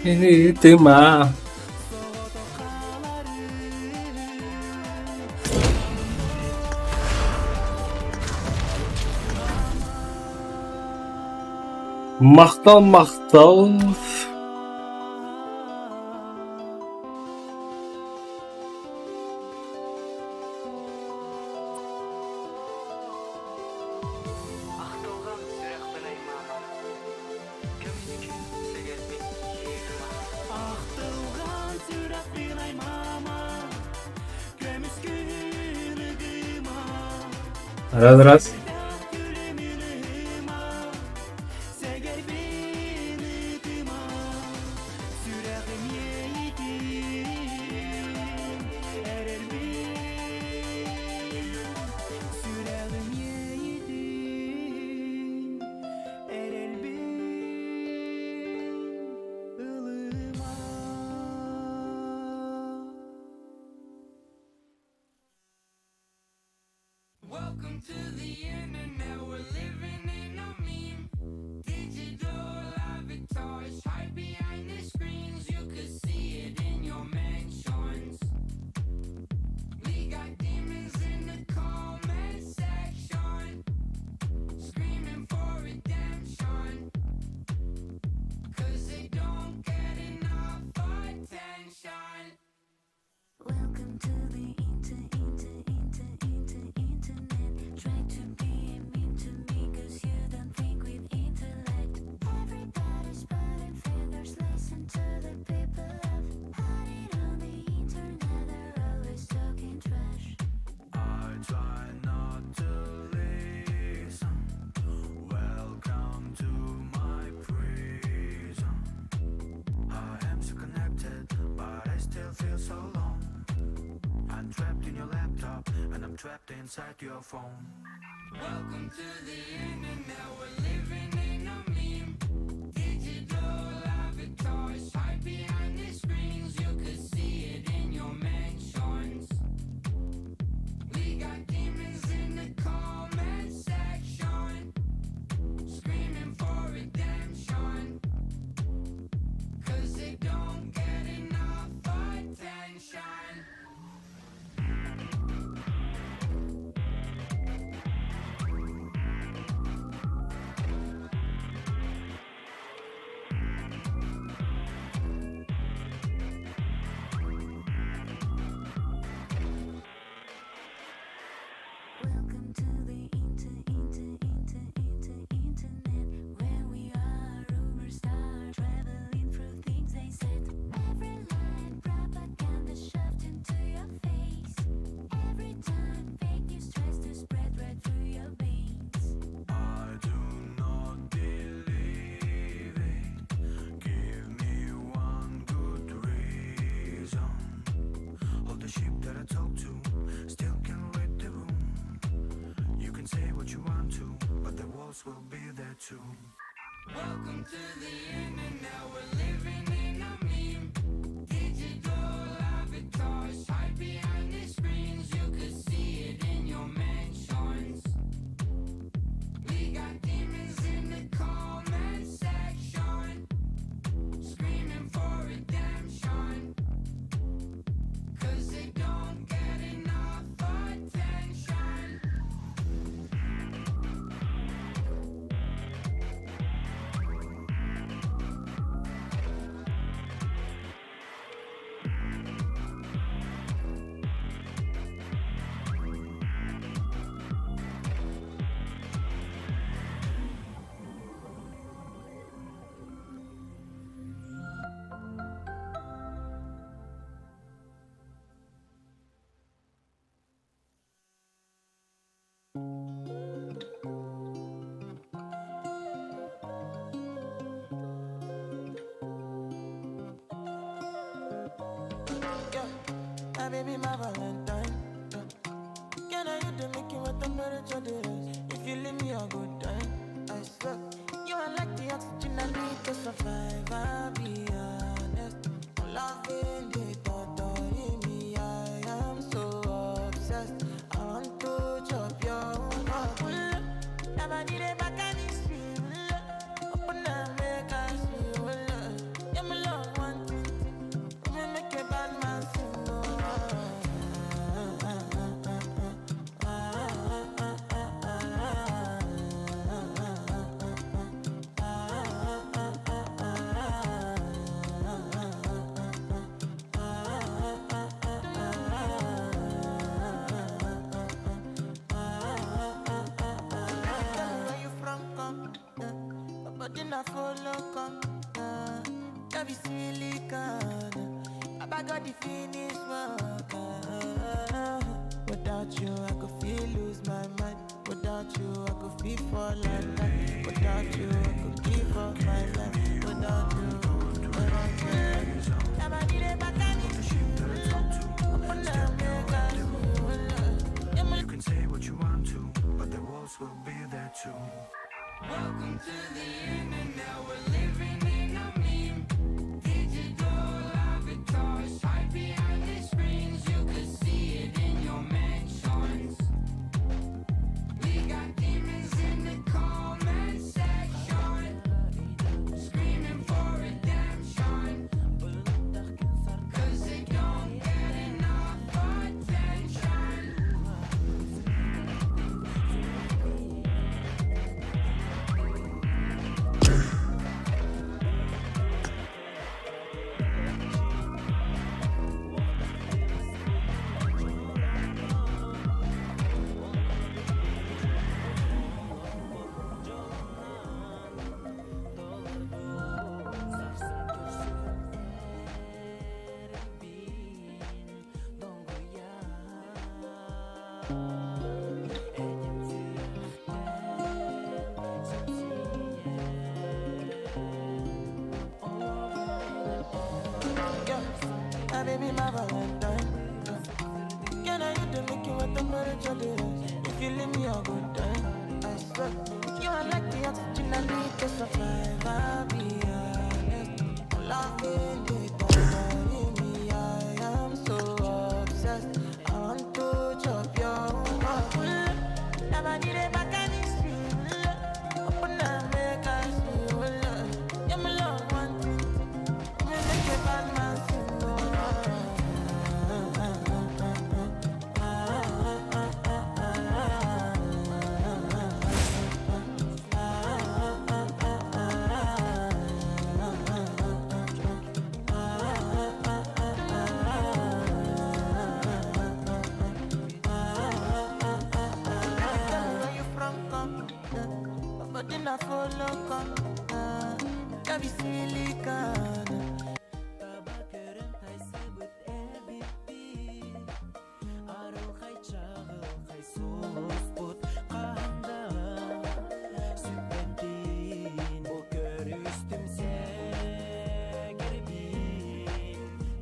Ыытыма. Махтал, махтал. Ахтылҕан сүрэхпин аймаама, көмүскүү сэгэрбин ыытыма. Ахтылҕан сүрэхпин аймаама, көмүскүү ыгыма. Раз, раз. Күлүмүн ыһыма, сэгэрбин ыытыма. Сүрэҕим иэйитин, эрэлбин, сүрэҕим иэйитин, эрэлбин ылыма. Welcome to the internet, we're living in a meme. Digital avatars hide behind the screens. You could see it in your mentions. We got demons in the comment section, screaming for redemption. 'Cause they don't get enough attention. Welcome to the inter inter inter inter internet. Try to be mean to me 'cause you don't think with intellect. Everybody's pointing fingers, listen to the people of hiding on the internet. They're always talking trash. I try not to listen. Welcome to my prison. I am so connected, but I still feel so alone. I'm trapped in your laptop, and I'm trapped inside your phone. Welcome to the internet, we're living in a meme. Digital avatars hide behind the screens. You could see it in your mentions. We got demons in the comment section, screaming for redemption. 'Cause they don't get enough attention. Welcome to the inter inter inter inter internet where we are rumors start traveling through things they said. Every line propaganda shoved into your face. Every time fake news tries to spread right through your veins. I do not believe it. Give me one good reason. All the sheep that I talk to still can read the room. You can say what you want to, but the walls will be there too. Welcome to the internet, we're living in a meme. Digital avatars hide behind the screens. You could see it in your mentions. We got demons in the comment section, screaming for redemption. 'Cause they don't get enough attention. Yeah, my baby, my Valentine. Yeah. Can I you to make you my temperature dey rise? If you leave me a good time, I swear. You are like the oxygen I need to survive. I'll be honest. Loving the thought of me, I am so obsessed. I want to chop your heart. Never did it back and it's Open up, make I see. Yeah, my love. I follow come. Don't be silicon. Baba got the finish work. Without you, I could feel lose my mind. Without you, I could feel fall like that. Without you, I could give up my life. Without you, without you. You can say what you want to, but the walls will be there too. Welcome to the internet, we're living in a meme. Digital avatars hide behind the screens. You could see it in your mentions. We got demons in the comment section, screaming for redemption. 'Cause they don't get enough attention. Yeah, my baby, my Valentine. Can I you to make you what temperature it is? If you leave me a good time, I swear. You are like the oxygen I need to survive. I'll be honest. I'm loving the thought of me. I am so obsessed. I want to chop your heart. Never need a back and it's Open up, make us feel love. Yeah, my love, one thing. Me make a bad man sing. Tell me where you from, come. Yeah. But then I follow, come. Don't be silicon. Таба көрөн тайсыбыт эбиппит Арылхай чаҕылхай сулуспут хаһан сүппэтин Бу көрүстүм сэгэрбин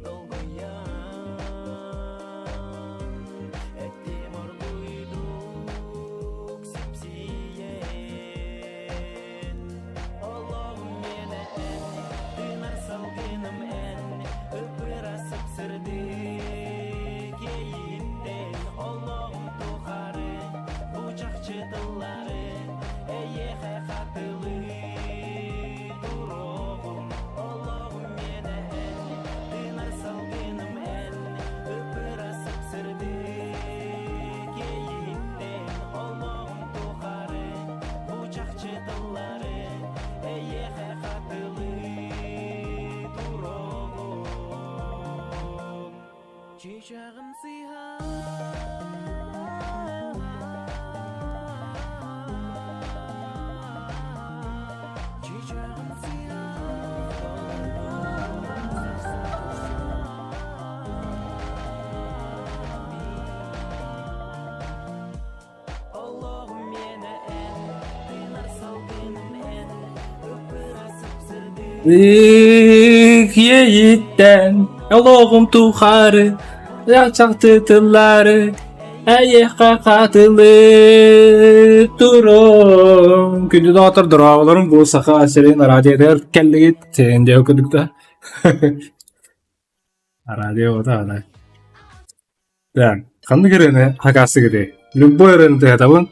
долгуйан Эттим оргууйдук сипсийэн Олоҕум миэнэ эн, тыынар салгыным эн, ып-ыраас сып-сырдык иэйииттэн олоҕум тухары бу чахчы тыллары эйиэхэ хатылыы туруоҕум. Олоҕум миэнэ эн, тыынар салгыным эн, ып-ыраас сып-сырдык иэйииттэн олоҕум тухары бу чахчы тыллары эйиэхэ хатылыы туруоҕум. Чыычааҕым сыыһа Чыычааҕым сыыһа Олоҕум миэнэ эн, тыынар салгыным эн, ып-ыраас сып-сырдык Иэйиттэн олоҕум тухары чахчы тыллары эйиэхэ хатылыы туруом. Күндү доҕоттор, дорооболорум бу Саха сирин радиотыгар кэллигит сен диэ курдук да. Радио ата Да, ханнык ырыаны хакаастыгытый? Любой ырыаны тыһатабын.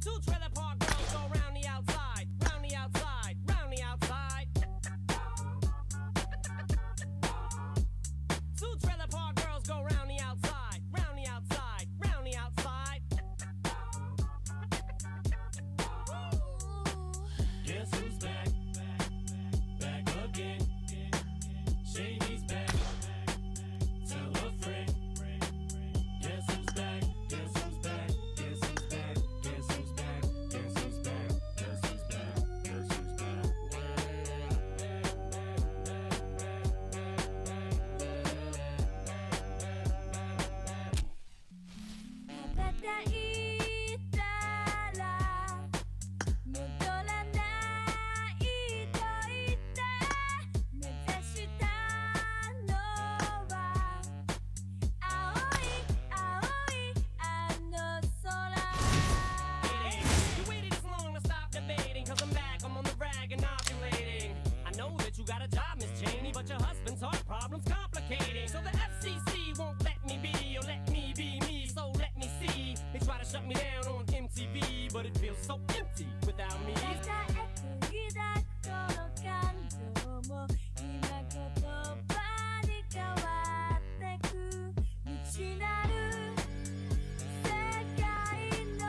Two trailer park girls go round the outside, round the outside, round the outside. Two trailer park girls go round the outside, round the outside, round the outside. Guess who's back? Back again. Shady's back. Tell a friend. Guess who's back? Guess who's back? Guess who's back? Guess who's back? Guess who's back? Guess who's back? Guess who's back? 羽ばたいたら戻らないと言って目指したのは青い青いあの空。 You waited this long to stop debating, cause I'm back, I'm on the rag and ovulating. I know that you got a job, Miss Cheney, but your husband's heart problem's complicating. So the FCC won't let me be, or let me be me, so let me see. They try to shut me down on MTV, but it feels so empty without me. またへ飛び出くこの感情も今言葉に変わってく未知なる世界の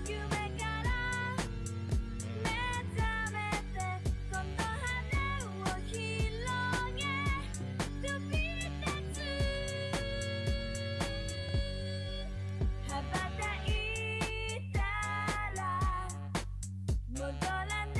夢から目覚めてこの羽を広げ飛び立つ。羽ばたいたら戻らない。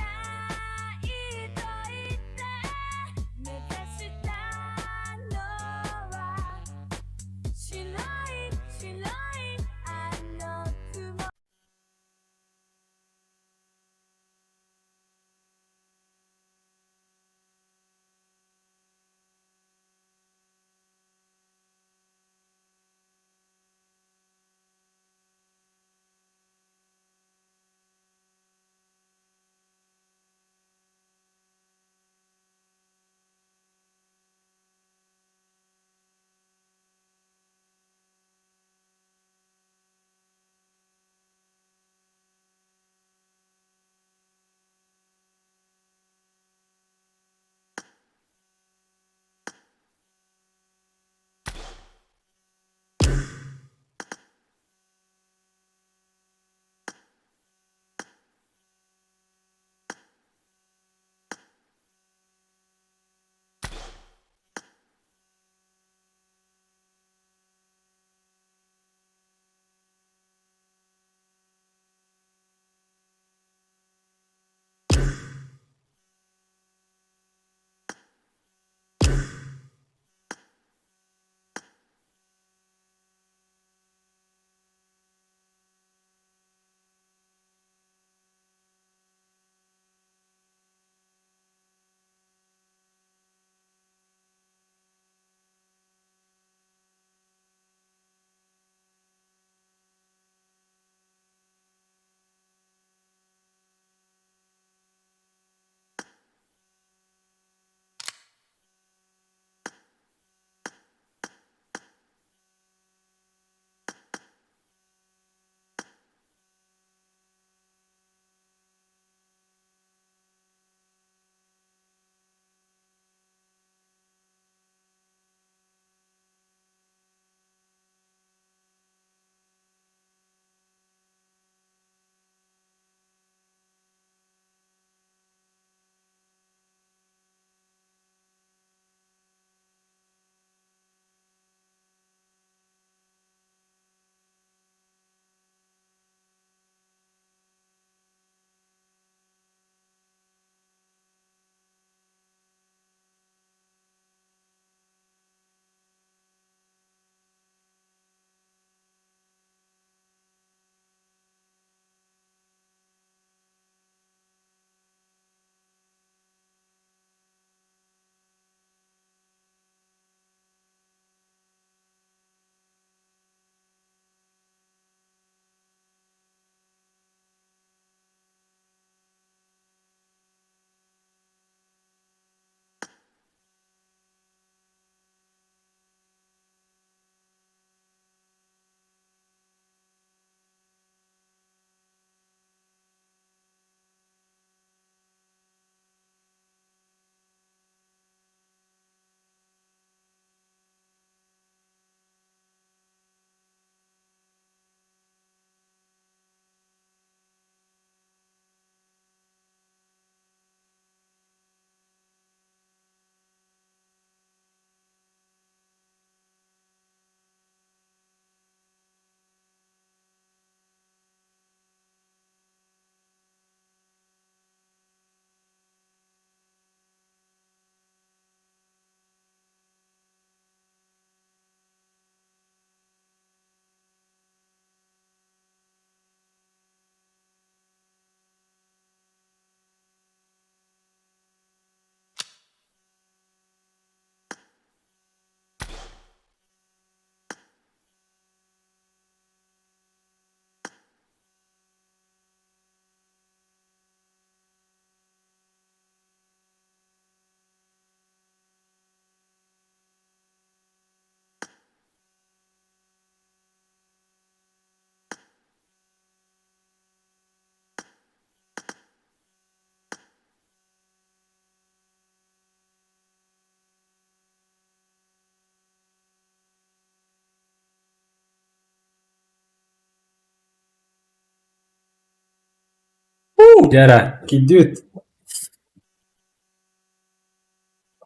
Дьэ киирдибит.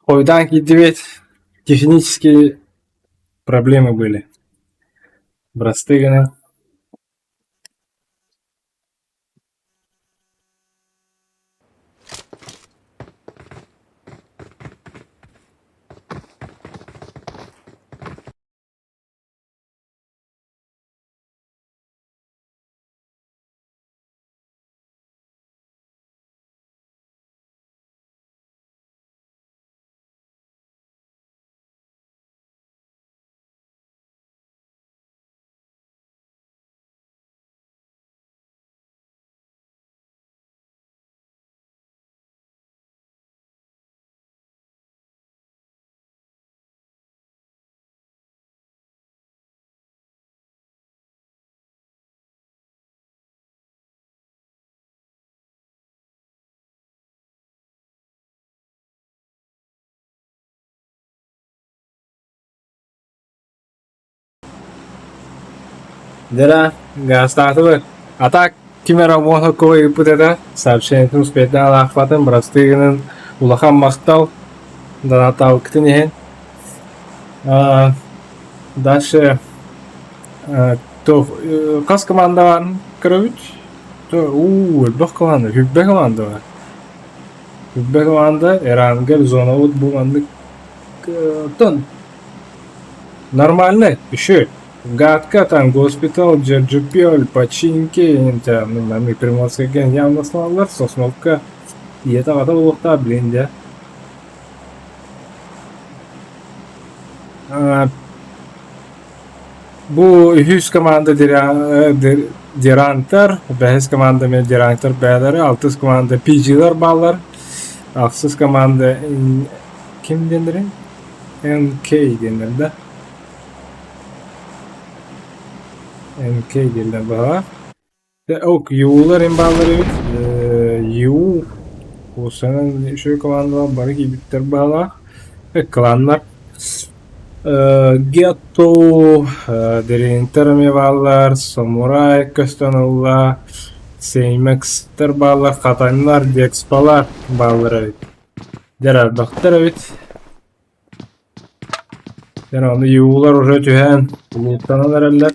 Хойутаан киирдибит. Технические проблемы были. Бырастыы гынан. Дьэ, гаастаатыбыт. А так ким эрэ уон ыыппыт этэ, сообщениетын успейтаан аахпатым, бырастыы гынан улахан махтал донаттаабыккытын иһин. Дальше хас команда баарын көрөбүт? Уу, элбэх команда, сүүрбэ команда баар. Сүүрбэ команда, Эрангел, зонабыт бу маннык оттон нормально, еще Гадко там, госпитал, Джерджипель, Починки, там, маннык Приморскайга явно слаллар, Сосновка, ийэтэ аҕата буолуохтаах, блин дьэ. Бу үһүс команда Дирантар, бэһис команда эмиэ Дирантар бэйэлэрэ, алтыс команда PG-лар бааллар, ахсыс команда ким диэннэрий? NK диэннэр да? NK дииллэр быһалаах. Ок, ЮУ-лар им бааллар эбит. ЮУ куусанан үчүгэй командалар бары киирбиттэр баалаах. Кланнар. Гетто, Деринтер эмиэ бааллар, Самурай көстөн ылла, Сеймекстер бааллар, Хатаннар, Декспалар бааллар эбит. Дьэр элбэхтэр эбит. Дьэ ону ЮУ-лар уже түһэн улууттанан эрэллэр.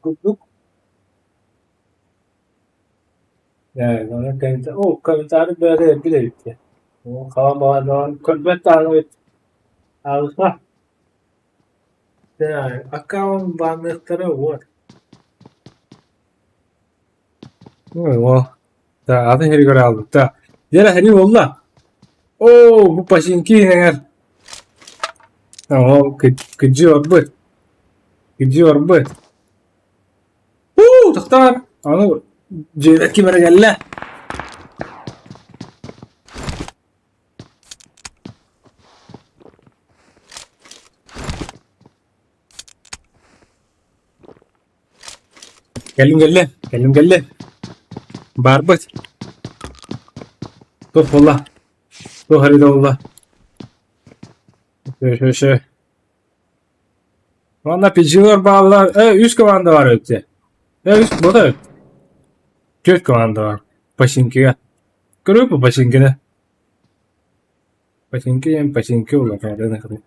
Курдук. Оо, комментарий бэйэтэ элбит эбит дии. Хаан баҕайдаҕын көрбөт даҕаны эбит. Алҕа. Аккаунт баанныахтара уот. О, да, атын сиригэр аалбыт да. Дьэ, сэрии буолла. Оо, бу починки иһигэр. Оо, кыдьыы барбыт. Кыдьыы барбыт. Уу, тохтоор. Аны дьиэбэр ким эрэ кэллэ. Кэллим кэллим, кэллим кэллим. Баарбыт. Туох буолла? Туох эрэ буолла? Шө шө. Уонна пиджилар бааллар. Үс команда бар эбит. Үс бута эбит. Түөрт команда бар. Починкига. Көрүө Починкины. Починки диэн починки улахан.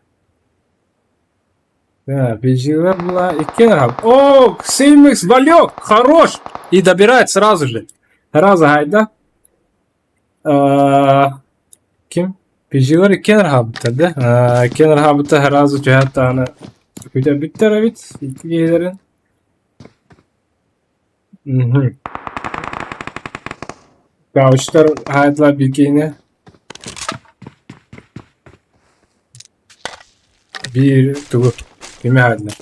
Да, пиджилар была и Кеннерхаб. О, Симикс, Валек, хорош! И добирает сразу же. Сразу гайда. Ким? Пиджилар Кеннерхаб да? Кеннерхаб сразу түһээт даҕаны бүтэр эбит икки киһилэрин. Гаучтар хаайдылар биир киһини. Биир тугу кими хаайдылар?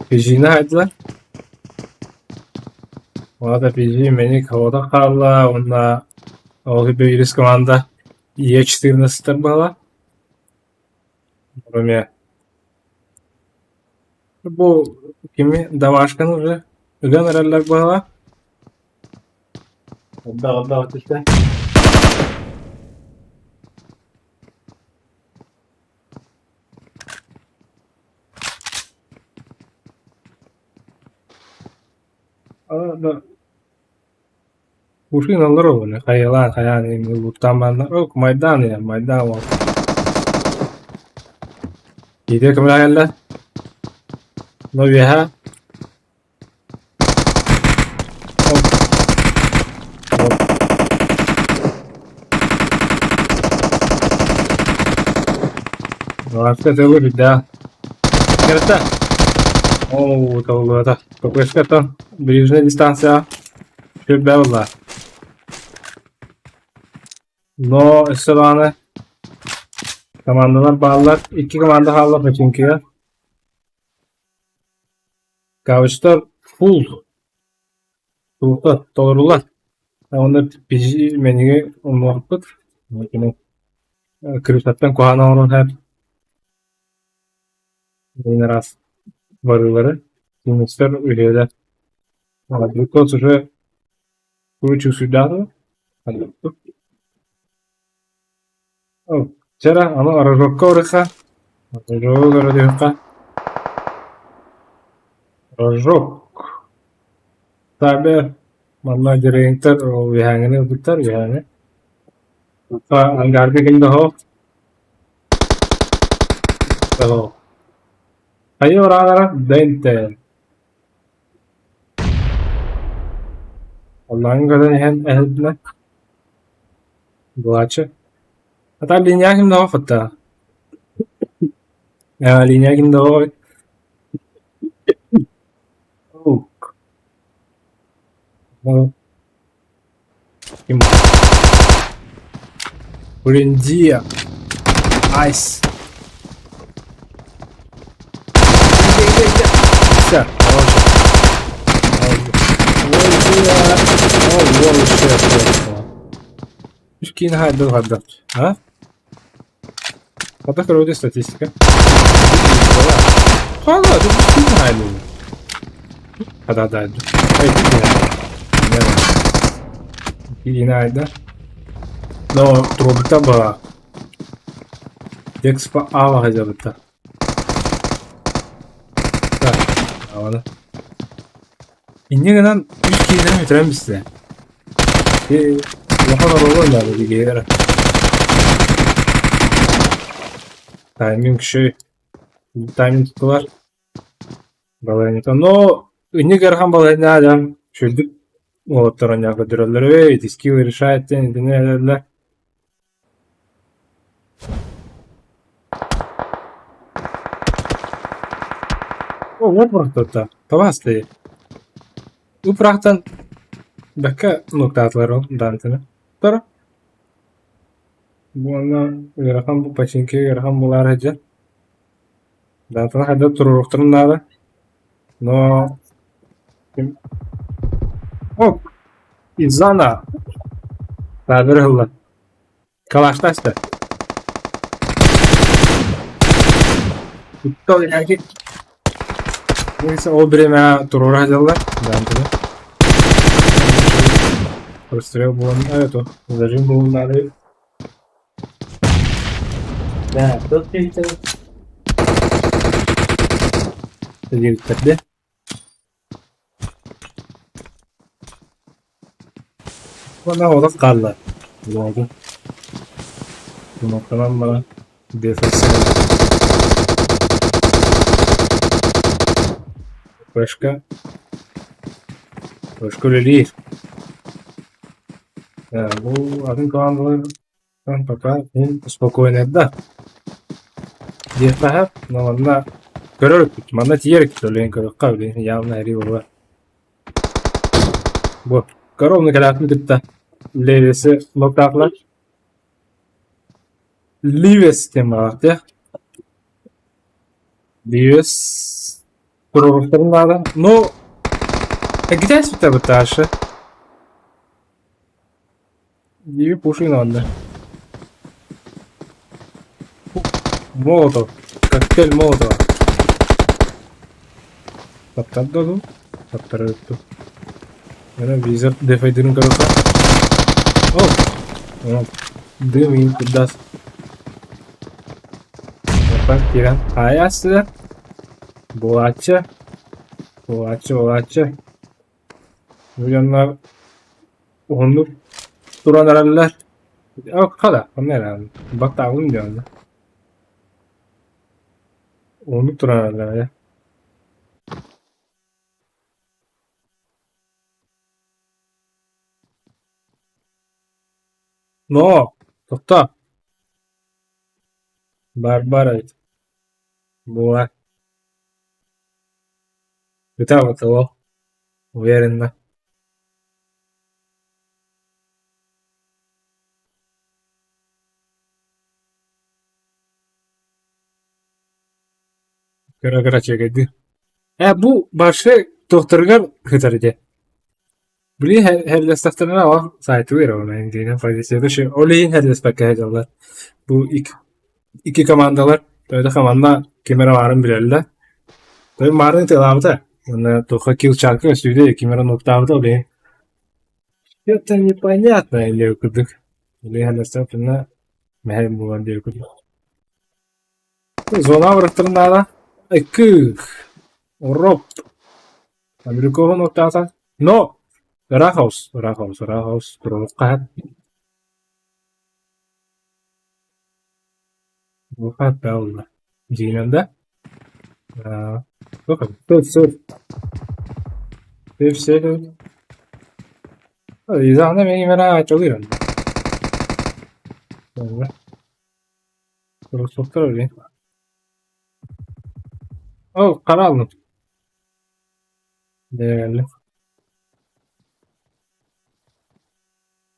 Пижини хаайдылар. Ол аата Пижи мэник оҕото хаалла уонна ол биирис команда Е14 буолла. Кроме Бу кими домашканы уже ыган эрэллэр быһалаах. Элбэх элбэх түстэ. Ушиналар оҕону хайалаан хайаан ылбыттаан бараннар ок майдаан иһэр майдаан уол Иитэ көмөлөһөллөр Но үөһэ Ласка тылы бирдээх. Кэрэтэ. Оо, табыллыбата. Копыскаттан ближняя дистанция сүрдээх буолла. Но өссө даҕаны командалар бааллар. Икки команда хаалла Починкига. Кавычтар фул туохта толоруллар. Онно биһи мэниги умнуохпут. Крышаттан куһаҕан оҥорон иһэр араас барыылары тимирстэр үһүөлэр Because уже чувствуйдаатылар Чара аны рожокка барыахха рожогу көрө түһүөххэ Рожок Табе манна дьириҥтэр үөһээҥҥини ылбыттар үөһээҥи Ангарга ким да суох Хайа ураанара Дэнтэн Оннооҕун көрөн иһэн эһэлдинэ Былааччы Ата линия ким да суох кытта Линия ким да суох Брендия. Айс. Все, короче. Үс хайдах хайдах. А? Хата көрөдө статистика. Хала, тут киин хайдах. Хата да. Киин хайда. Но трубта была. Экспо ава хотя Так, авана. Инньэ гынан үс киһинэн бүтэрэн бистэ. Улахан оруолу оонньоото биһиги Тайминг үчүгэй. Тайминг туттулар. Балаһыанньата. Но инник ыарахан балаһыанньаҕа дьон үчүгэйдик уолаттар оонньоон көрдөрөллөр эй, ити скилл решает диэн итини этэллэр. О, уоппурахтатта. Табаас дии. Упрахтан бэккэ нуктаатылар ол Дантены. Тара. Уонна ыарахан бу починки ыарахан буолаары сылдьар. Дантены хайдах туруоруохтарын наада. Но О, Изана! Таабыр ыһыллар. Калаштаста. Ол бириэмэҕэ туруора сылдьаллар Дантены. Расстрел буолан это зажим буолуннаары Да, тот диэбиттэр Уонна олох хаалла. Луоҕу. Кнопканан баран DFS Флешка. Флешка үлэлиир. Бу атын командалар пока спокойно да. Диэххэ но манна көрөр манна тиийэр үлэһин көрүөххэ билигин явно эрий буолар. Бу коровны кэлээтин кытта Левиси локтаахлар. Ливес диэн баҕалаах дии. Ливес туруоруохтарын наада. Ну, где быташы? Диви пушина онно. Молотов. Коктейль Молотова. Таптарда дуу? Таптарар дуу? Ана визор дефайдырын көрөккө. О! Дым иин курдас. Отан киирэн хаайааччылар. Буолааччы. Буолааччы, буолааччы. Бу дьоннор уһуннук туран эрэллэр. Хада, онно эрэ баттаабын дьонно. Уһуннук туран эрэллэр ээ. Но, тохтоо. Баар-баар эбит. Буолар. Ытаабата уверенно. Кыра-кыра чэгэйдии. Ээ, бу баршы туохтарыгар сытар ити. Били херлэстэхтэринэ ол сайтыыр ол диэн позицията ол иһин херлэспэккэ сылдьаллар. Бу икки командалар төһө да команда ким эрэ баарын билэллэр. Тойон баарын ытыалаабыта. Уонна туохха килчарка көстүүтэ ким эрэ нуктаабыта ол иһин. Это непонятно диэн курдук. Или херлэстэхтэринэ мэһэй буолан диэн курдук. Зона барыктарын наада. Икки Роп. Америкоһун оттаата. Но! Ыраах хаус, ыраах хаус, ыраах хаус, туруохха Туруохха буолла. Дьиҥинэн да? Сөп, сөп. Сөп, сөп. Изаана мин имена чолуйан. Туруохсуктар öyle. Ол хара алын. Değerli.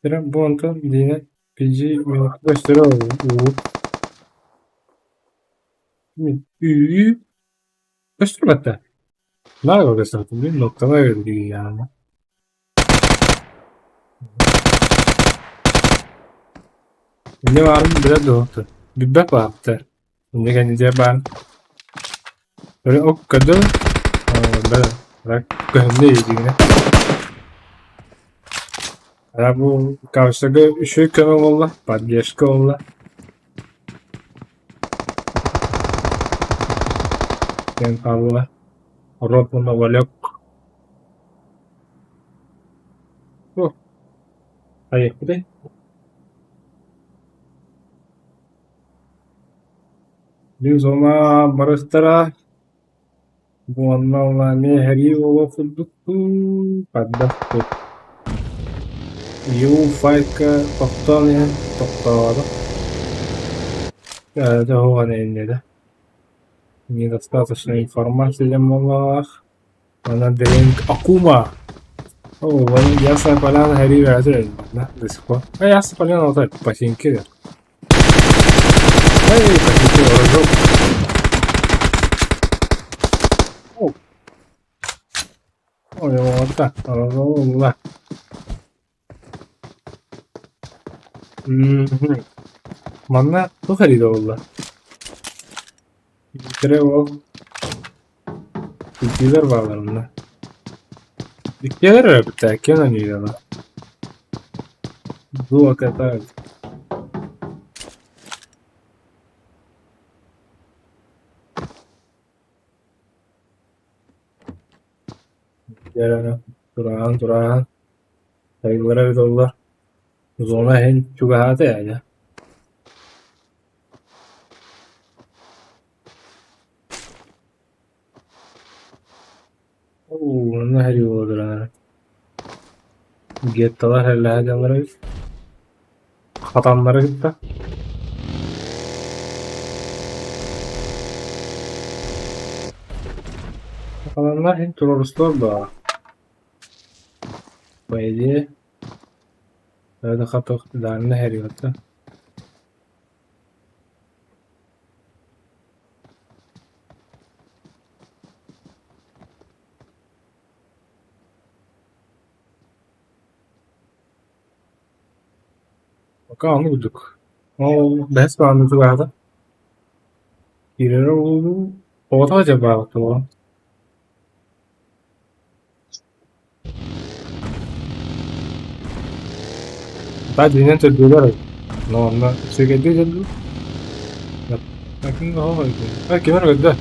Бу онтон диинэ PG көстөрө уу Үү көстүбэт да. Наар көстөр мин ноктала яана. Инньэ баарын билэр дуо? Билбэт баҕайыта. Инньэ кэннитигэр баарын Өрө ок көрдө көһүннэ дьиҥинэ. Ара бу каусага үчүгэй көмө буолла, поддержка буолла. Диэн хаалла. Рот уонна Валек. Хайыахпытый? Мин зона барыстара уонна эмиэ эһэрии буолуох курдук дуу, хайдах дуу. Ю-файка тохтоон иһэн тохтообото. Дьэ оһох эрэ инньэ Недостаточно информации диэн буоллаҕа. Манна Дринк Акума. О, Ясная Поляна һэрии бэйэтэ до сих пор. А Ясная Поляна вот так ботинки. Эй, ботинки рожок. О, ой, вот так, рожок, Манна туох эриидэ буолла? Итирэ ол иккилэр бааллар онно. Иккилэр эрэ бүттэ, иккиэн аньыылара. Дуо катают. Дьэ, тураан, тураан. Сайыллара эбит буолла. Зона иһин чугаһаата ээ дьэ. Оо, онно һэрии буола туран эрэ. Гетталар һэллэһэ дьаллар эбит. Хатаннары кытта. Хатаннар иһин туруорустулар дуо? По идее, это хатох даанна һэриэхтэ. Пока ону курдук. Ол бэһис баҕаны тугаата. Киирэрэ уолу оҕото дьабаабыт буолан. Да дьиҥинэн төрдүөлэр эбит. Но онно үчүгэйдик дьэллим. Ким эрэ көрдө.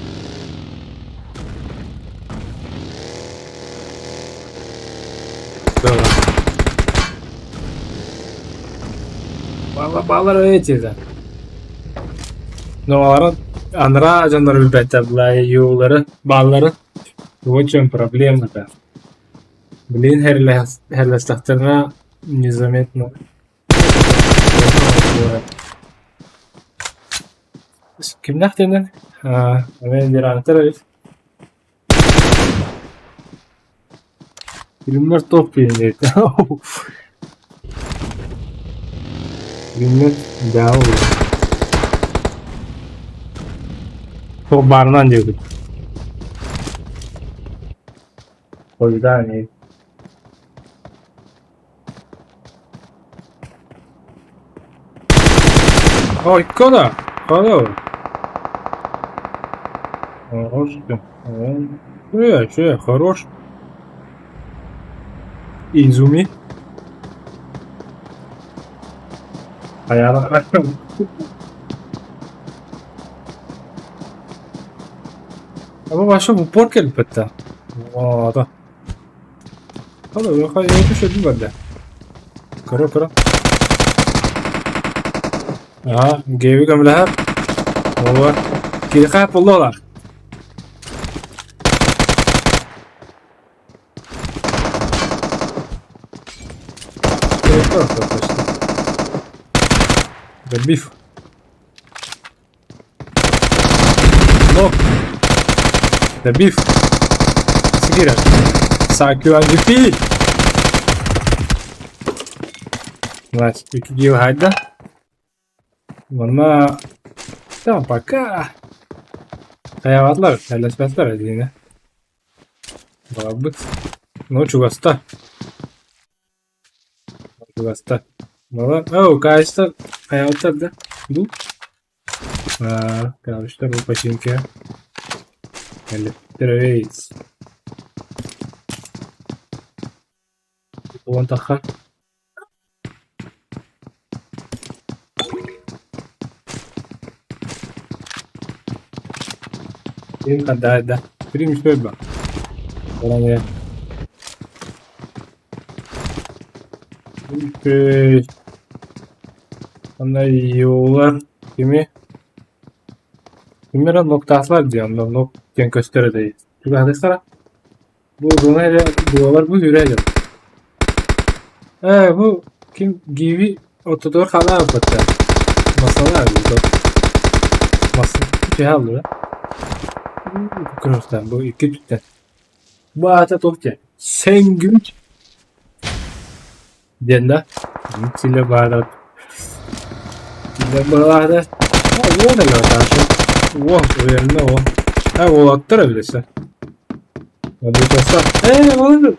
Балар эти да. Но анараа дьоннор билбэттэр былай бааллары. Вот в чем проблема-то. Блин, херлэстэхтэринэ незаметно. Кимнээх диэннэр? Эмиэ эбит. Filmler top filmleri. Filmler daha olur. Çok barından diyorduk. Koydan Ой, куда? Куда? Хорош. Че, хорош. Изуми. Ayağına Ama başka bu pork elbette. Aa, Hadi düşürdüm ben de. Kıra kıra. Aha, gevi gömleher. Olur. Киһиэхэ буллулар. Добив. Нок. Добив. Сигиря. Сакю MVP. Nice. Икки хайда. Манна Tamam пока. Хайаабатлар, элэспэттэр диинэ. Баҕарбыт. Ну, чугаста. Чугаста. Мала, оу, каайыстар хайаабыттар да? Бу? Аа, каайыстар бу починке. Электроэйс. Уон тахха. Да, да. Примешь ба. Заранее. Онно юулар кими кимера ноктаслар диэн онно нок диэн көстөр этэ. Чугаһатыктара. Бу зона эрэ дуолар бу үрэ Э, бу ким гиви ортодор халаабыта. Масала бу. Маса чыһаллы. Көрөстөн бу икки түттэн. Бу аата туох диэн? Сэнгүч диэн да. Силэ баара. Силэ баара. Уон эле ташы. Уон уверенно о. А уолаттар эбилесе. Владыкасы. Э, оны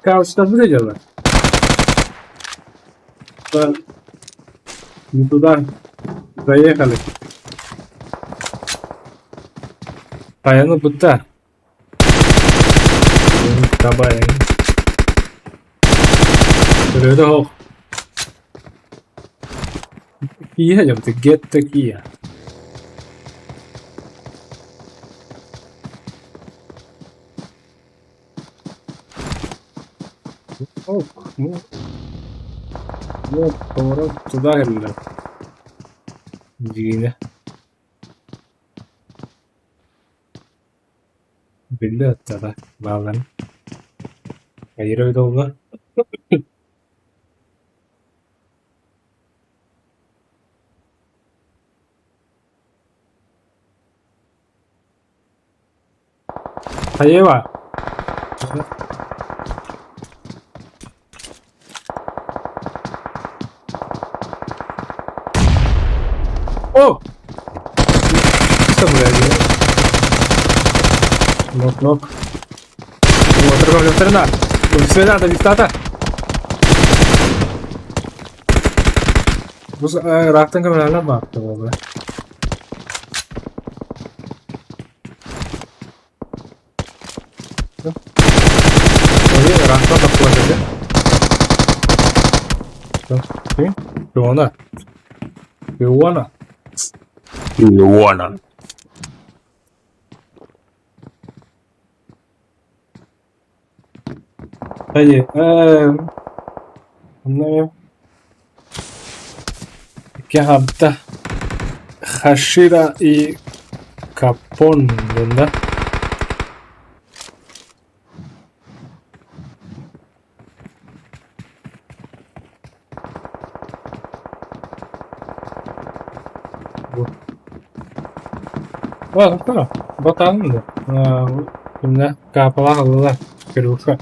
Каучта выглядела. Да. Не туда заехали. Хайаны бутта. Табай. Көрөдө хоқ. Kia дьэ get the Kia. Ох, ну. Ну, поворот туда или Дигине. Биллэ аттара бааларын. Айыры долла. Хайева. О! Что, блядь? Нок, нок. О, торговля сторона. Свината, вистата. Бу рактан камералар бар. Рактан тапкылар Иона. Иона. Иона. Hadi. Bunları Икки хабта Хашира и Капон диэн да? Батаан да каапалаах ыллылар Кирюша.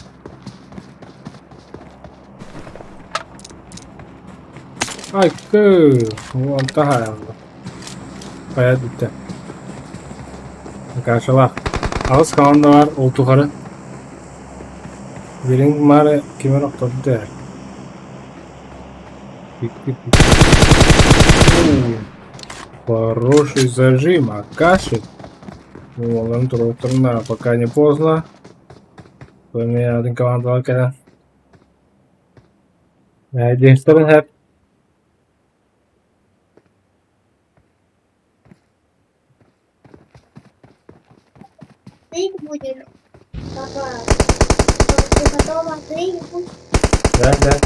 Айкы, онто хаалла. Хайа бүттэ. Кашалаах. Аҕыс команда бар ол тухары. Билин маары кимэр охторду ээ. Хороший зажим, Акаши. Уолларын туруохтарына пока не поздно. Поменяли команду кэлэн. Дьиҥстэрин хэп. Ты будешь, папа, ты готова ты будешь? Да, да.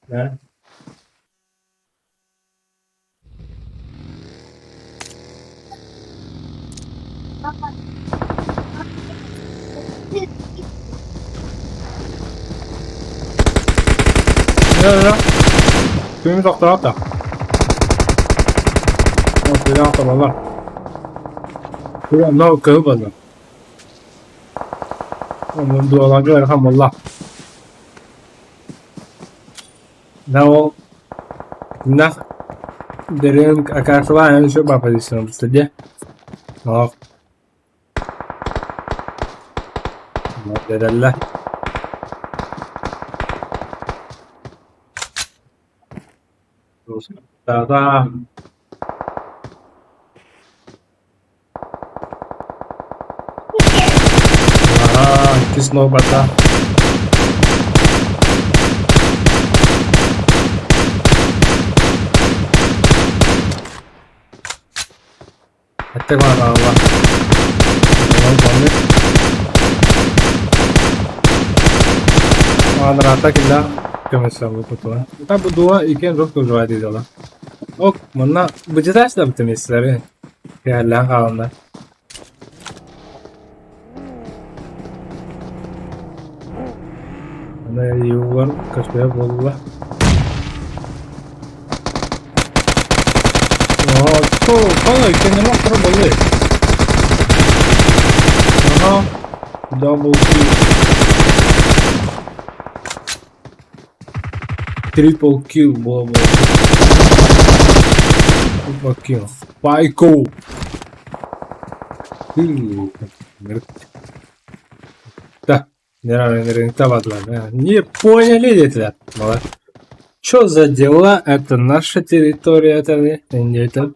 Да. Папа, ты Да, да. Күнүс охтоото. Күнү охтоболлор. Онно кыһыл буолла. Дуоларга ыарахан буолла. Да ол Нах Дерен Акашла еще ба позиция дии. Ох. Дэрэллэ. Да-да. Аhaa, иккис нуобата. Эттэ хаалла. Анараата киллэ көмөсөбүт Та бу дуо иккиэн рух көжүҕэ дии Ок, манна быдьытаас да битимиссэлэри кэһэллээн хааланнар. Аны юлар көспөйө буолла. Оо, иккиэннэрэ охторо буоллай. Аха, double kill. Triple kill буола Triple kill. Пайко! Да, не поняли диэтилэр. Что за дела? Это наша территория, это не это.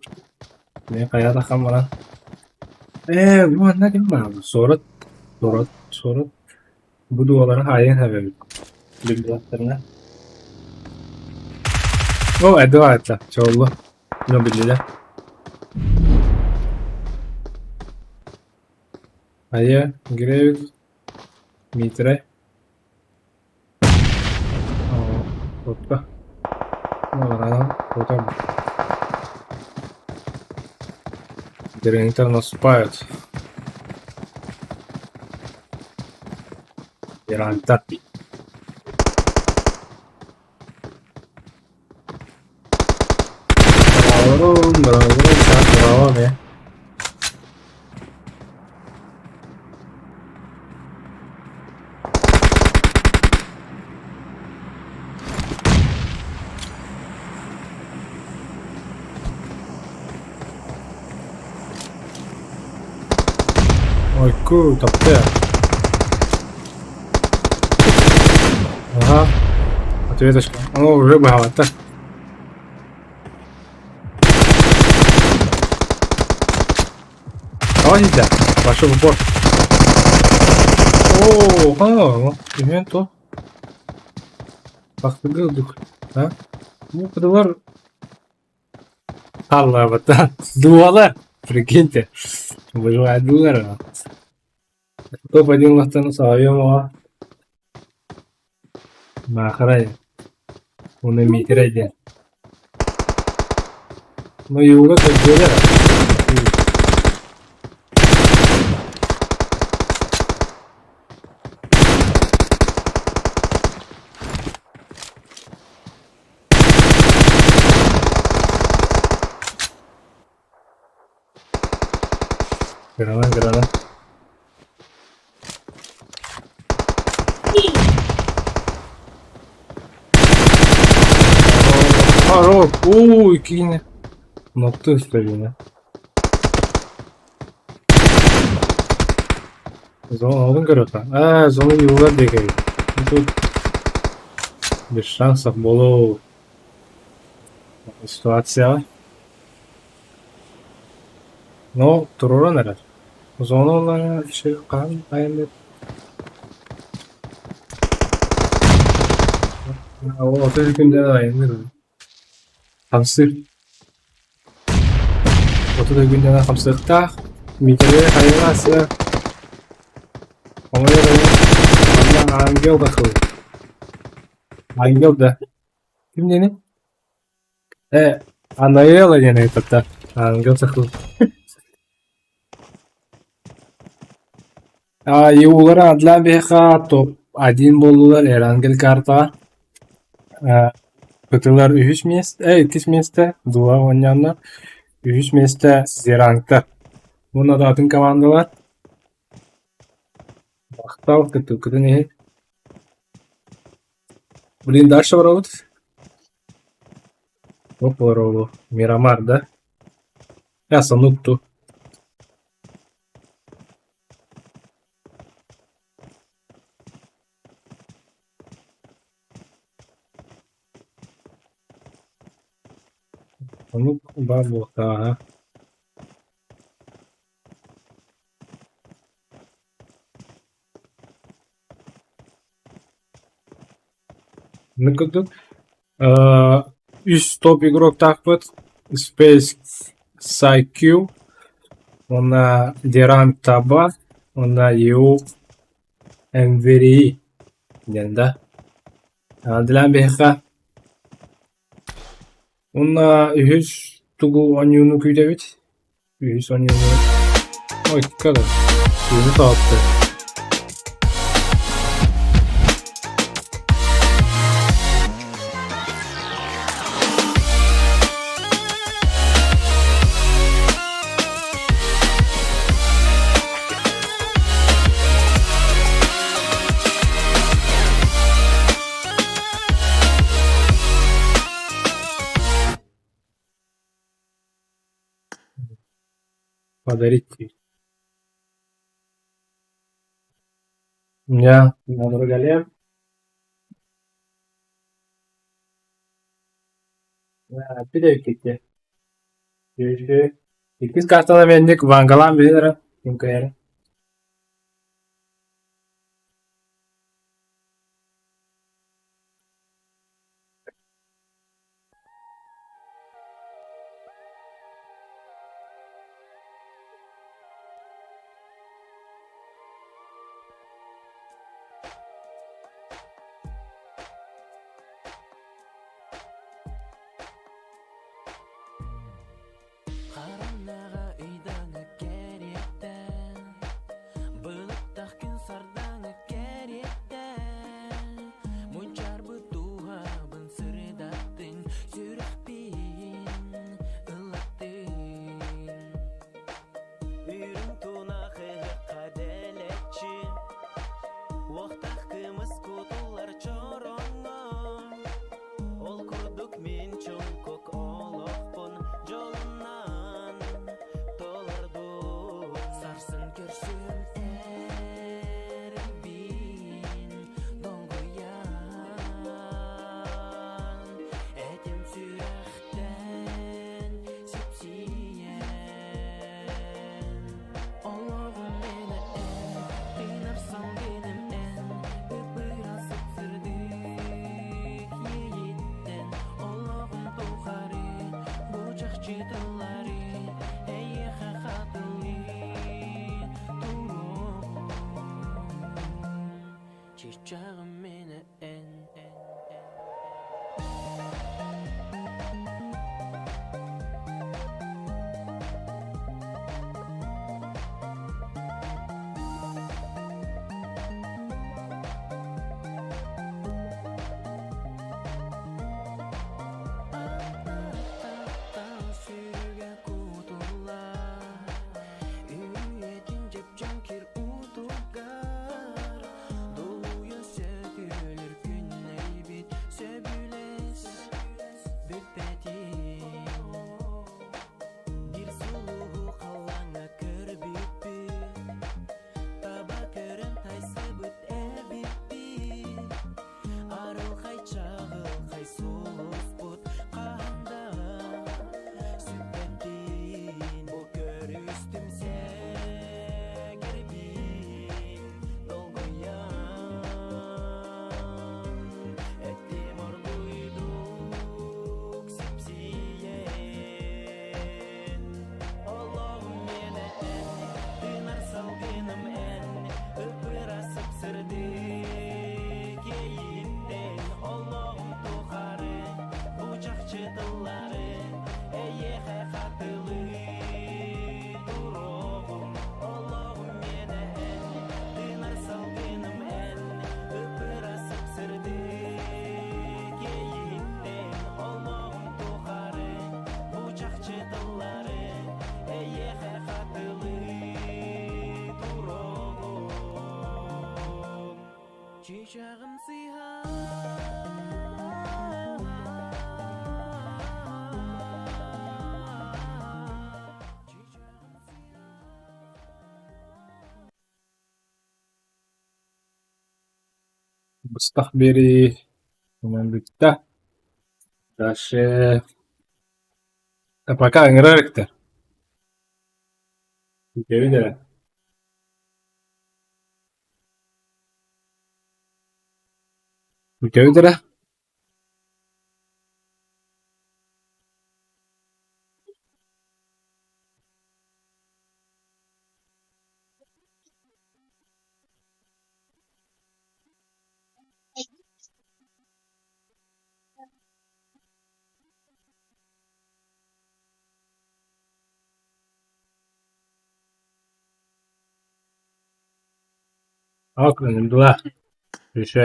Не хайа хамара. Ээ, манна ким баар? Суорат, суорат, суорат. Бу дуолары хаайан эбэбит. Билбэттэринэ. О, Эдуард, чоллу. Ну, биллилэр. Айа, Грейв, Митрэ. Опа. Ну, Гранитар наступают. Гранитар. Браво, браво, браво, браво, Ойку, тапты. Ага. Ответочка. О, уже богато. Давайте, пошел в упор. О, а, то. Бахтыгы а? Ну, подалар. Алла, дуалар. Прикиньте. Выживает дуалар. Топ-1 лахтан саайым. Маахарай уонна Миитэрэй диэн. Ну Юла көрдүөлэр. Кыранан кыранан. Хорош. Ой, киine. Nokta üstlerine. Зона алдын көрөтө. А, зона юлар деген. Тут без шансов болоо ситуация. Но туруран эрэр. Зона şey кан айымы. Ол отыз күнден айымы. Хамсыр. 30 күнден хамсыктаах. Митере хайыласы. Оңой ангел да кыл. Ангел да. Ким дени? Анаэла диэн ыйыппыттар. Ангел сахыл. Иулара Адлан биһиэхэ топ-1 буоллулар Эрангел картаҕа. Кытылар үһүс миэстэ, иккис миэстэ, Дула оонньооннор. Үһүс миэстэ Зерангтар. Уонна да атын командалар. Махтал кыттыыккытын иһин. Блин, дальше барабыт. Оп, олоролу. Мирамар, да? Я санукту. Оннук баар буолуохтааҕа. Оннук курдук үс топ игроктаахпыт Space PsyQ уонна Деран Таба уонна EU MVRI диэн да. Дилээн биһиэхэ уонна үһүс тугу оонньууну күүтэбит? Үһүс оонньууну ой када түүнү тоһутта. Подарить Я на Пидевките. Иккис картана менник вангалаан билэр ким кыайар. Хараҥаҕа ыйдаҥа кэриэтэ, былыттах күн сардаҥа кэриэтэ, мунчаарбыт дууһабын сырдаттыҥ, сүрэхпин ылаттыҥ. Үрүҥ тунах ыһыкка дэлэччи, уохтаах кымыс кутуллар чороҥҥо. Ол курдук мин чуҥкук олохпун дьолунан толордум. Сарсын көрсүөм эрэлбин долгуйан, этим сүрэхтэн сипсийэн. Олоҕум миэнэ эн, тыынар салгыным эн, ып-ыраас сып-сырдык иэйиттэн. Олоҕум тухары бу чахчы тыллары эйиэхэ хатылыы туруоҕум. Чычааҕым миэнэ эн. Дьэҥкир уутугар Долуйа сөтүөлүр күннэйбит Сөбүлэс бүппэтин Биир сулуһу халлааҥҥа көрбүппүт Таба көрөн тайсыбыт эбиппит Арылхай чаҕылхай сулуспут хаһан да сүппэтин Бу көрүстүм сэгэрбин долгуйан Эттим оргууйдук сипсийэн Олоҕум миэнэ эн, тыынар салгыным эн, Ыппыра сып-сырдык иэйииттэн Олоҕум тухары бу чахчы тыллары Эйиэхэ хатылыы туруоҕум. Олоҕум миэнэ эн, тыынар салгыным эн, Ыппыра сып-сырдык иэйииттэн Олоҕум тухары бу чахчы тыллары Эйиэхэ хатылыы туруоҕум. Чычаҕым сыыһа Быстах биэрии онон бүттэ. Дальше пока ыҥырар эбиттэр. Күүтэбин эрэ. Күүтэбит эрэ. Ок, ыҥырдылар. Үсэ.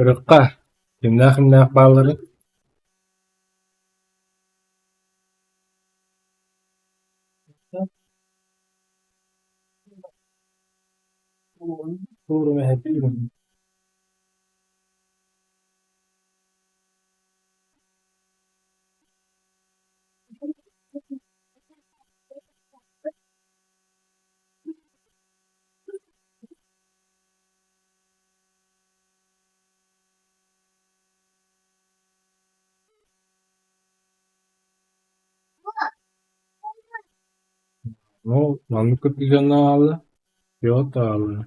Ырыкка кимнээх-кимнээх баалларын Ну, маннык курдук дьонно аҕалла, пилот аҕалла.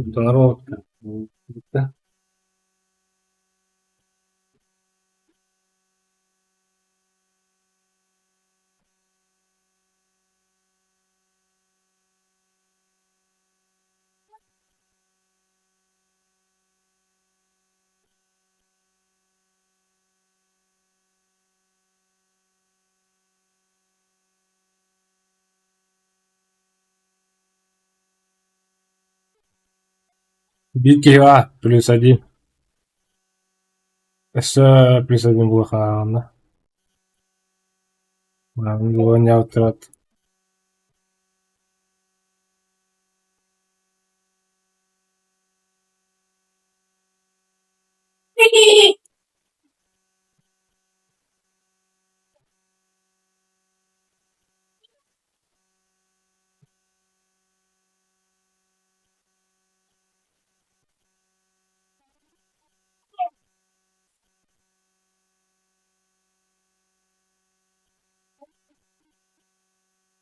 Уктанар уолаттар Биир киһи баар, плюс один. Өссө плюс один буолуохтааҕына. Буолан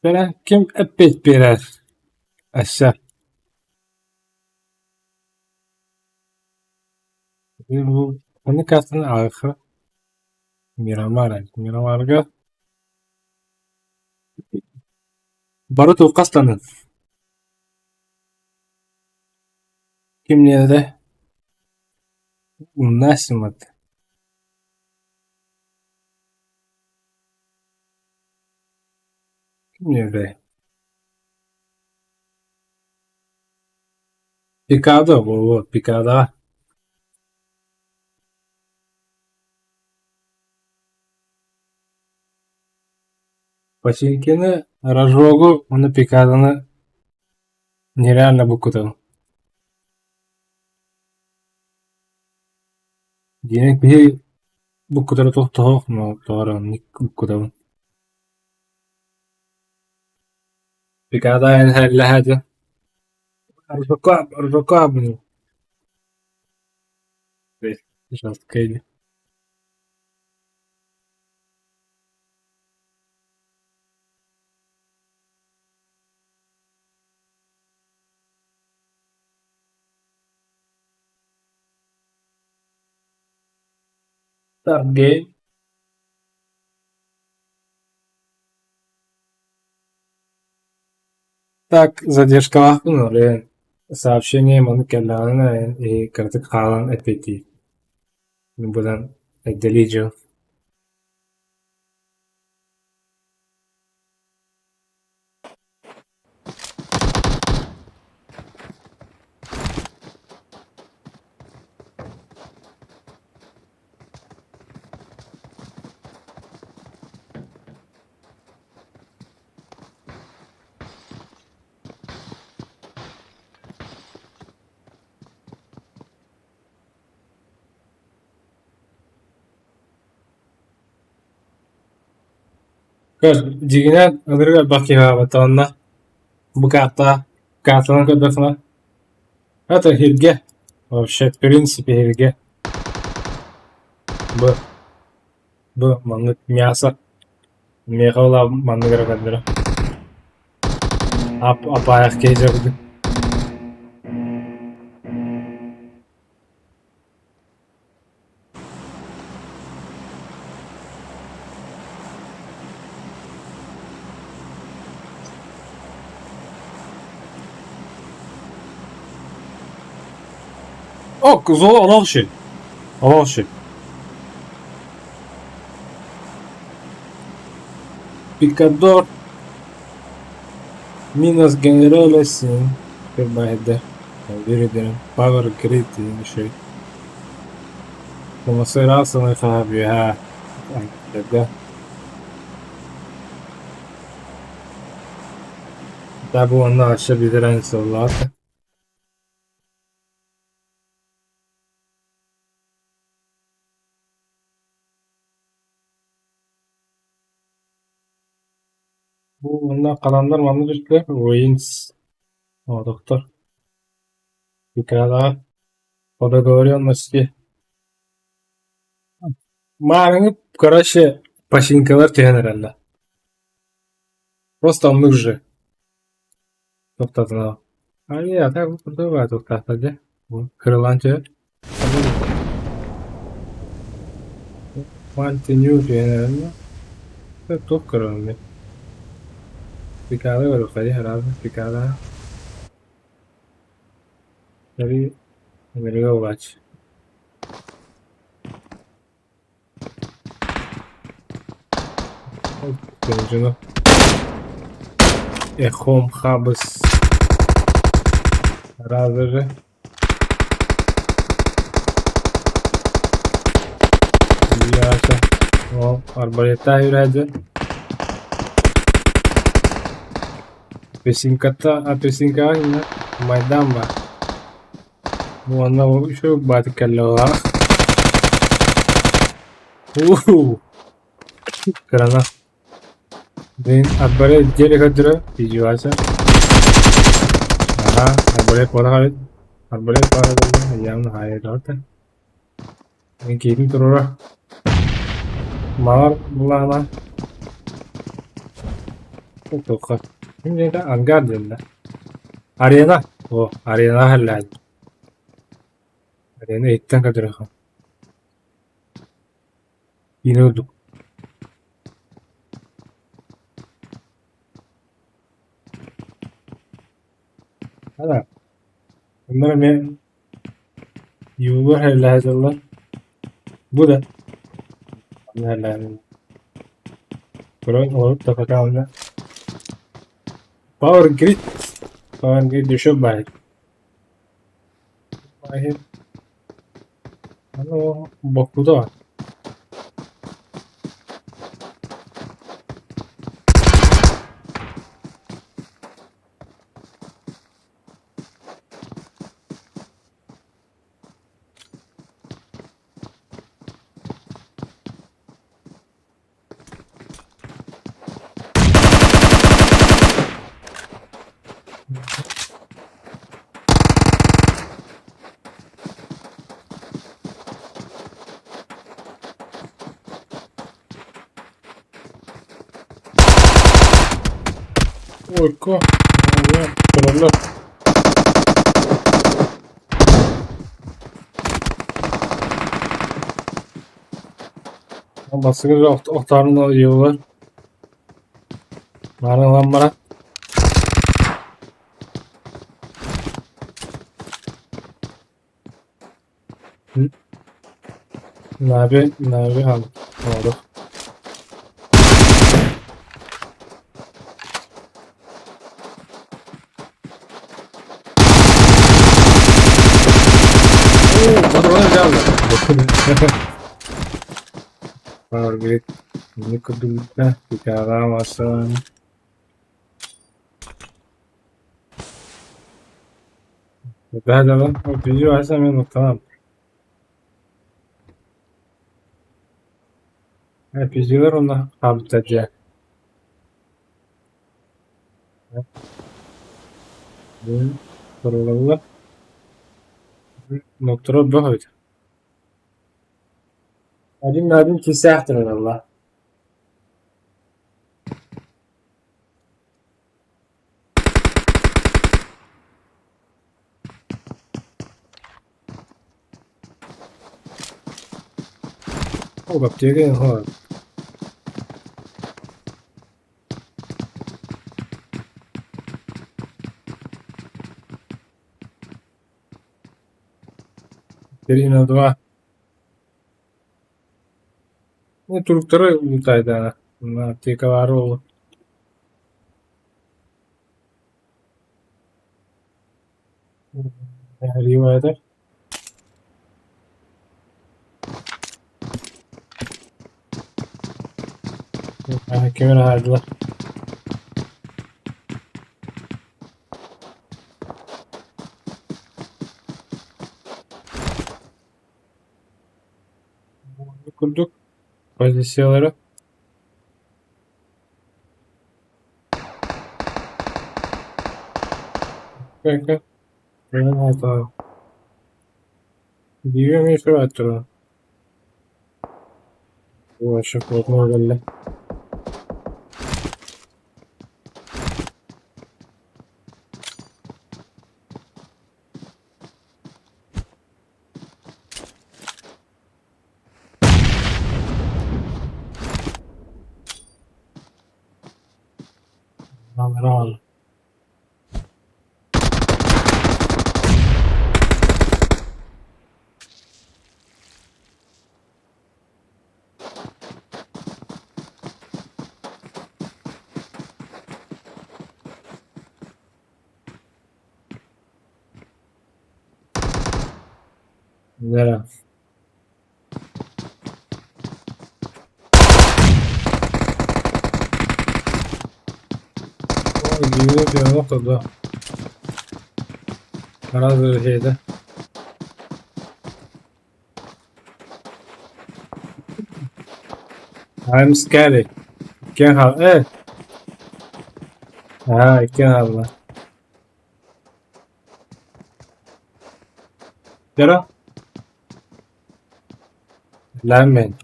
Кэрэ ким эппиэт биэрэр өссө? Бу картаны ааҕыахха Мирамар Мирамарга бары туоххастанын Кимниэнэ умнаа сыммат. Кимниэнэ Пикадо буолуо, Пикадо. Починкины, Рожогу уонна Пикадоны нереально буккутабын. Диэн киһи буккутара туох тоһоох, но тоҕо эрэ оннук буккутабын. Пикадо эн Рожока, блин. Жесткая. Start game. Так, задержкалаахпын ол сообщение маннык кэллэҕинэ кыратык хаалан эппиэттиир. Быдан эрдэлии дьыл. Көр, дьиҥинэн ынырык элбэх киһи аһаабыт уонна бу каартаҕа каартанан көрдөххүнэ это иһиргэ вообще в принципе иһиргэ бу бу маннык мясо миэхэ ол маннык эрэ көрдөрө ап апаайах киһи дьэ О, олох Олох Пикадор Минас Генералес Power Grid диэн Бу уонна хараннар манна түстүлэр Ruins оҥотохтор Пикадаҕа по договоренности Маарыҥы короче починкалар түһэн эрэллэр Просто оннук же Тоқтатына А так туохтаахтар дьэ кыралаан түһэр Continue түһэн эрэллэр Туох көрөҕүн Пикада көрүөххэ дии араас Пикада Ыҥырыга булааччы Эхом хабыс разы Арбалеттаах үүрээдьэ Апельсинката апельсинкаҕа Майдан баар Уонна үчүгэй баатык кэллэ Уу Кырана Блин, арбалет деле көрдөрө видеоса Аха, арбалет буолар эбит. Арбалет баара буолла, явно хаайыылаата. Мин киһитин туруора. Маар булаана. Туохха. Ким диэтэ? Ангар диэн да. Арена. О, арена халлаан. Арена иһиттэн көрдөрөххө. Киинэ курдук. Ана, онно эмиэ юлар эллэһэ Бу да Көрөн олорут да пока Power Grid Power Grid еще баар. Аны боккута Ойко, тураллар. Бастакы охтоорун ыйыллар. Баарын ылан баран. Наби, Наби хаалбыт. Оҕолор. Оо, патрона взял. Power Grid. Инник курдук Китаҕа массаан. Бэһэлэҕин видео аса мен уктанам. Эпизилер уонна хаалбыттар дьэ. Турулалла. Нотторо бөх эбит. Один на один кисээх туралла. Ол аптека хо. Три на два. Ну, туруктары улутайда. На аптека бар ол. Ривайдер. Ким эрэ хаайдылар. Курдук позициялара. Кэллэ. Алрал. Да. 90 Гораздо şeyde. I'm scared. Иккиэн хаал. Э! Аа, иккиэн хаалла. Дара? Lemon.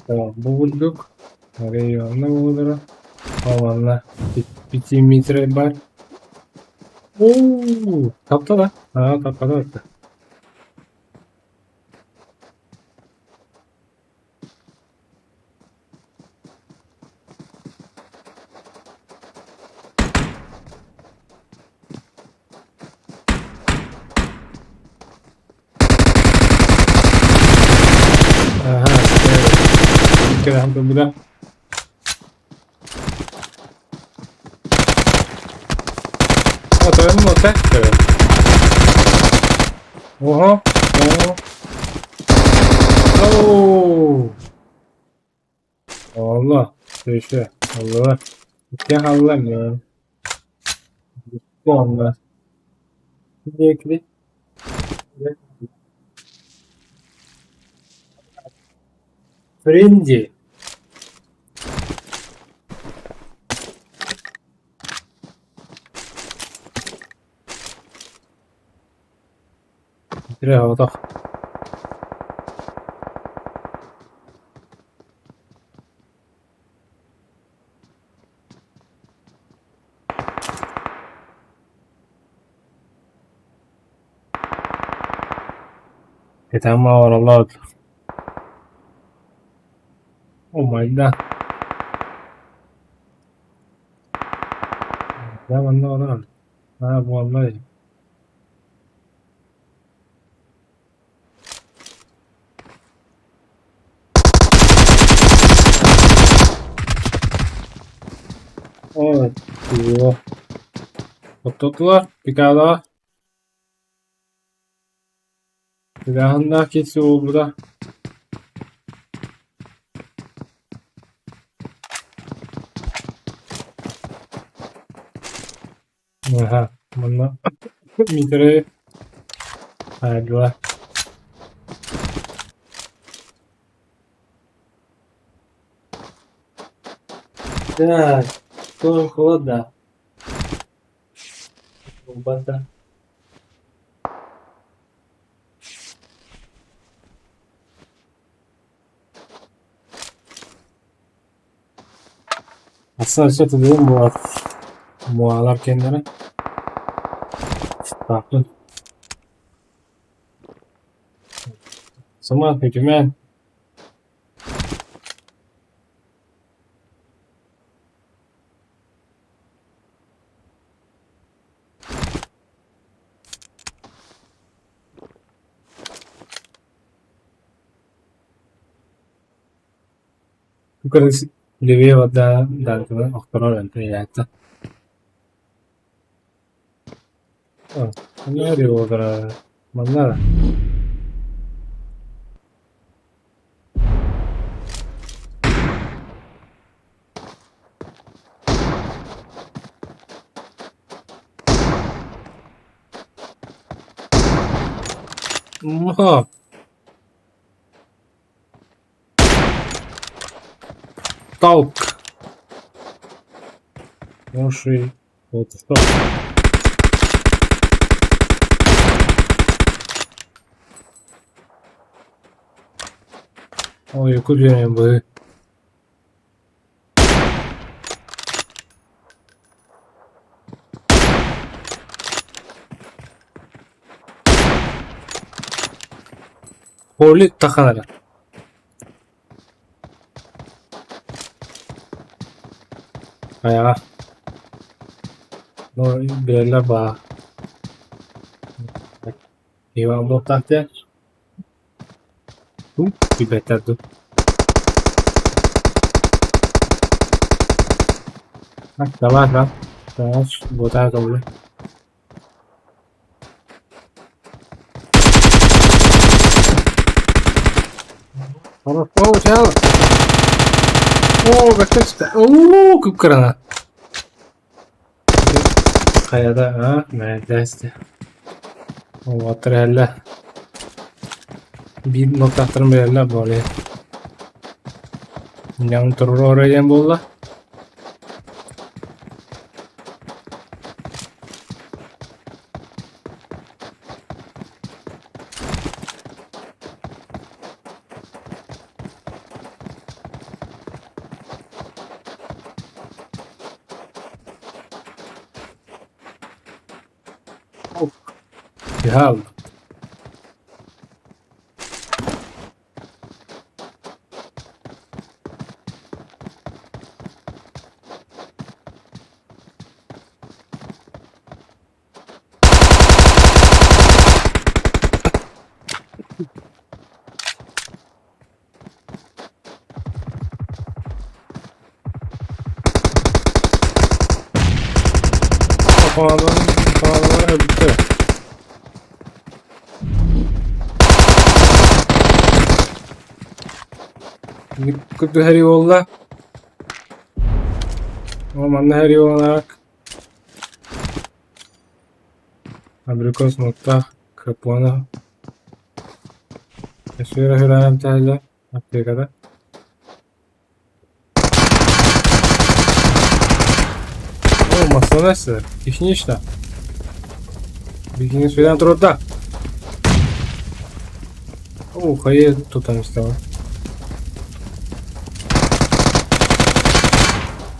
Tamam, bu bulduk. Oraya онно буолара. Ол манна 5 метр бар. Оо, тапта да. Аа, таппата. Кэрэһэн турбута. Тойонум уота Oho, oho. Oo. Allah. Söyle. Allah. Ya Allah ya. Allah. Ekli. Френди. Отох. Ketama orolot. Oh my god. Да, манна олорон. Аа, буолла. Оо, туо. Оттотулар, пикала. Silahında kesi oldu. Aha, манна Митрей. Айдла. Так, тоже холода. Вода. Aslında işte dedim bu mualar kendine. Farklı. Сама hükümet. Левее да, да, охторор это. Манна манна. Ма. Толк. Хороший. Вот что. Ой, куда бы. Холи таханара. Ая. Ну, билэллэр баа. Иван буолтаах Ту билбэттэр дуу. Так, давай, да. Давай, вот так. Хорошо, чел. Оо, бэктэчтэ. Оо, күп-кырана. Хайада, а, мээдэсте. Уолаттар иһэллэр. Биир нуктаахтарын билэллэр буолуо. Дьаҥ туруора диэн буолла. Ял. Командалар бүттэ. Кытыһари буолла. О, манна хэри буолаак. Абрикос муттаах капона. Өсүөрэ хүрээн таһыла аптекада. О, маслонессе, технично. Бикини свидан турда. О, хайы тутан стала.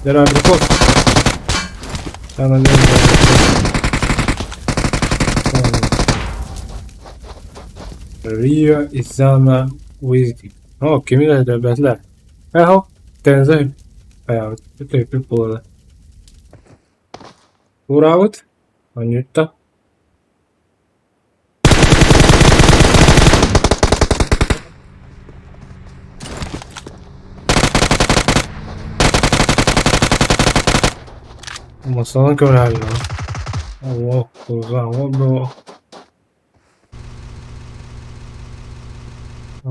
Дера абрикос. Сана Рио Изана Уизди. О, кими да дөбәтләр. Эхо, тензе хайаабыт төпүк буолла. Уураабыт, анньытта. Масалан көмөлөһөллөр. Оо, кулгаан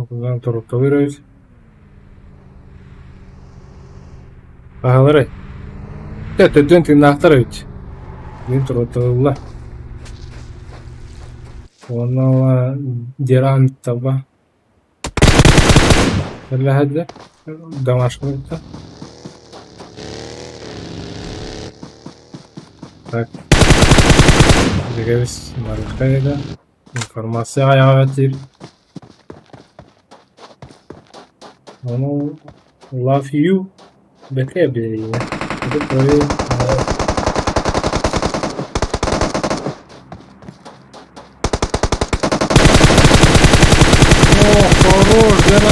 Кулгаан турукталыыр эбит. Аһаларай. Дьэ, төрдүөн тыыннаахтар эбит. Мин турутталылла. Уонна Диран таба. Кэллэһэрдэ домашка Так. Дьэгэбис барыахтаах этэ. Информация айаҕа диир. Ону Love you бэкэ биэриинэ. Ити твои О, хорош, Лена.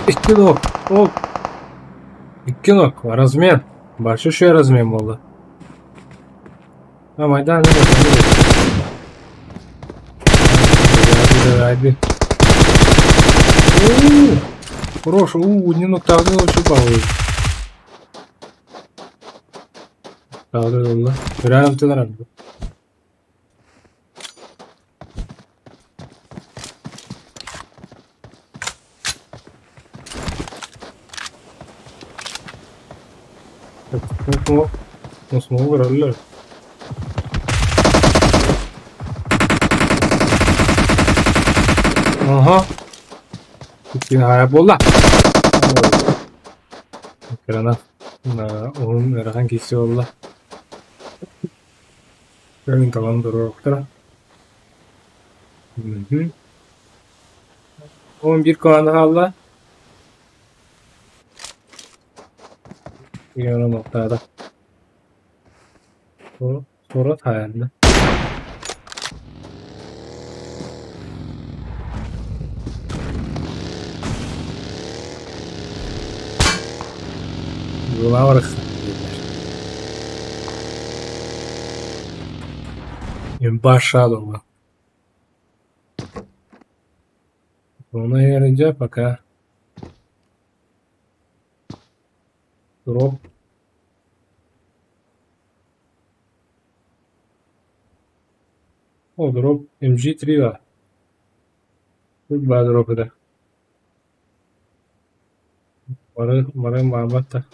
Икки ног. О, икки ног. Размен. Большущий размен буолла. А Майдан Хорош, у, не ну так очень балует. Тағы Реально ты. Смогу. Ага. Иккин буолла. Гранат уһун ыарахан киирсии буолла. Көрүн талан туруохтара. 11 команда хаалла. Игорь ноктада. Sonra таайарда. Була Embaixado. Оны еринде пока. Дроп. О, дроп MG3 да. Тут ба дроп это. Мары мары мамата.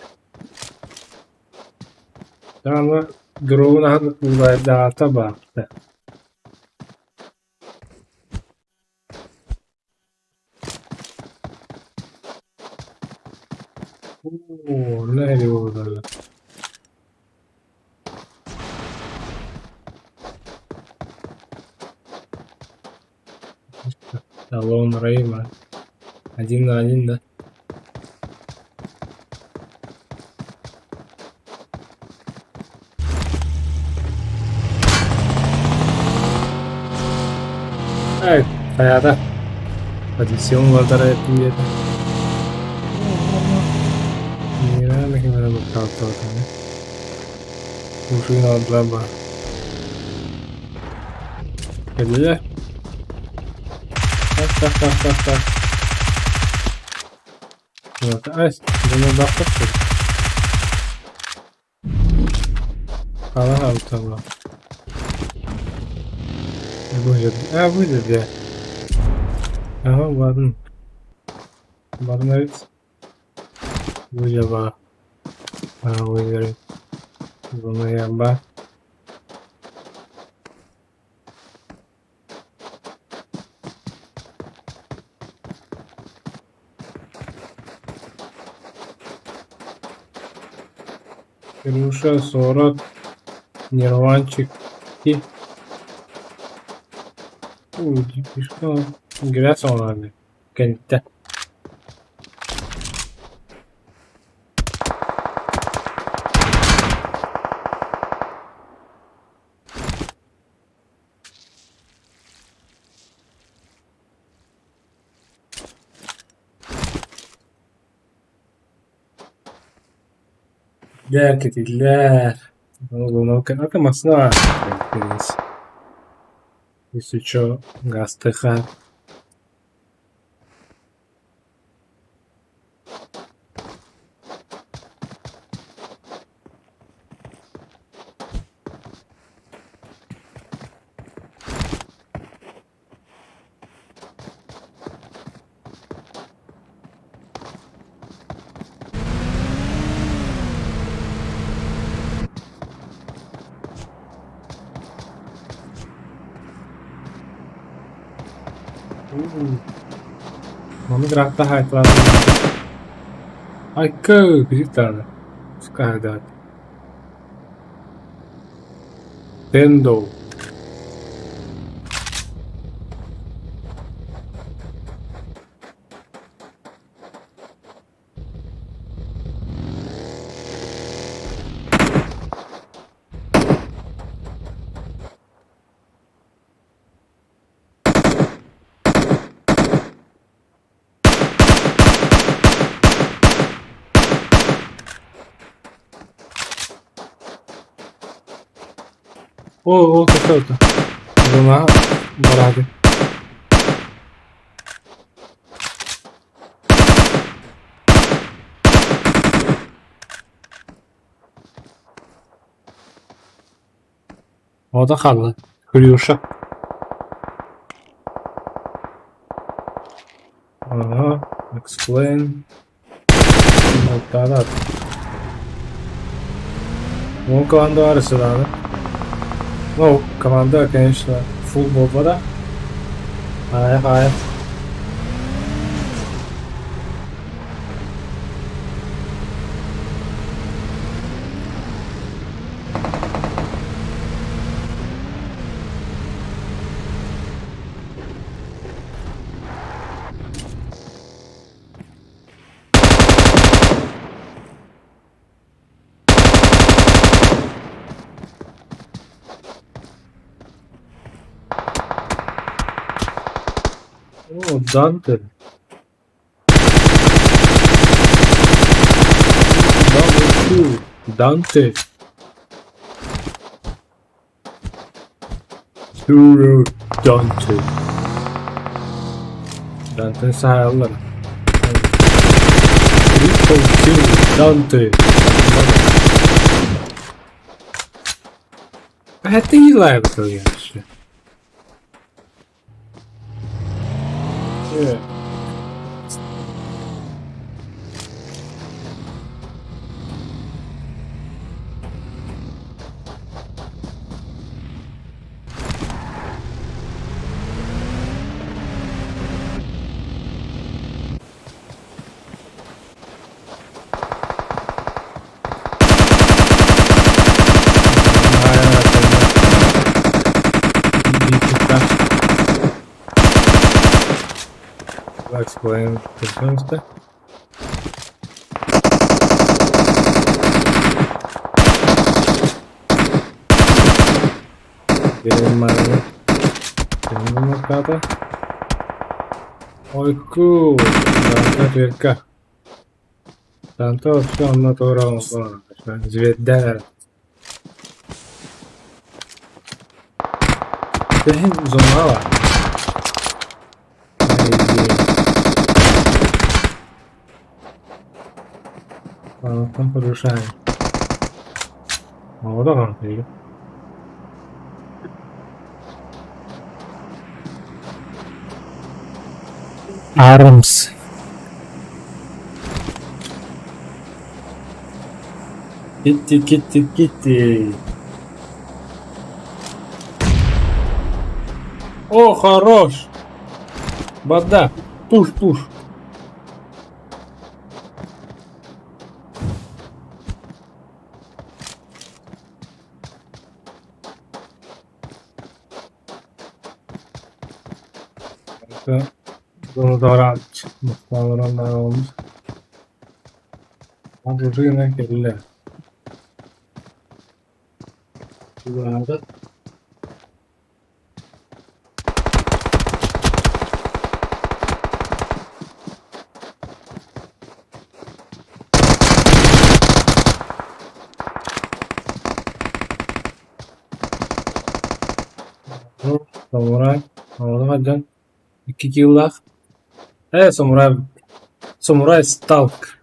Даана дробун даата баахта. Оо, нэ буолла. Алон Рейма. Один на один, да? Ай, хайата. Позицион вардара эттим диэтэ. Мира кемера буккааттаатаны. Ушуйна баба. Кэллилэр. Так, так, так, так, так. Вот, ай, думаю, бахтар. Хаала хаалбыта А, выйдет, Ага, ладно. Ладно, ведь. Выжива. А, выиграет. Зона Кирюша, 40. Нирванчик. И... Грязь он Кэнтэ. Дьэ, кэтиллэр. Это массыына Если чё, газ ТХ. Ону ыраахта хаайталаан Айка кырдьык даҕаны Тендо О, о, какой-то. Луна барады. Ода хаалла. Хрюша. Ага, explain. Малтаrat. Ну, команда Арсенала. Ну, команда, конечно, футбол вода. Ай, ай. О, Данте. Double kill. Данте. True Dante. Dante сааллар. Triple kill Dante. Это не лайв, конечно. Yeah. Explain, пожалуйста. Перематата. Ойку, Данта Данта вообще онно тура Звезда. Тэһин зонала. Там порушаем. O da var değil. Arms. Gitti gitti gitti. О, хорош! Вода! Пуш, пуш! Дружина кэллэ. Чугаһаабат. Самурай. Оҕолор дьон икки киилэлээх. Ээ, самурай самурай сталк.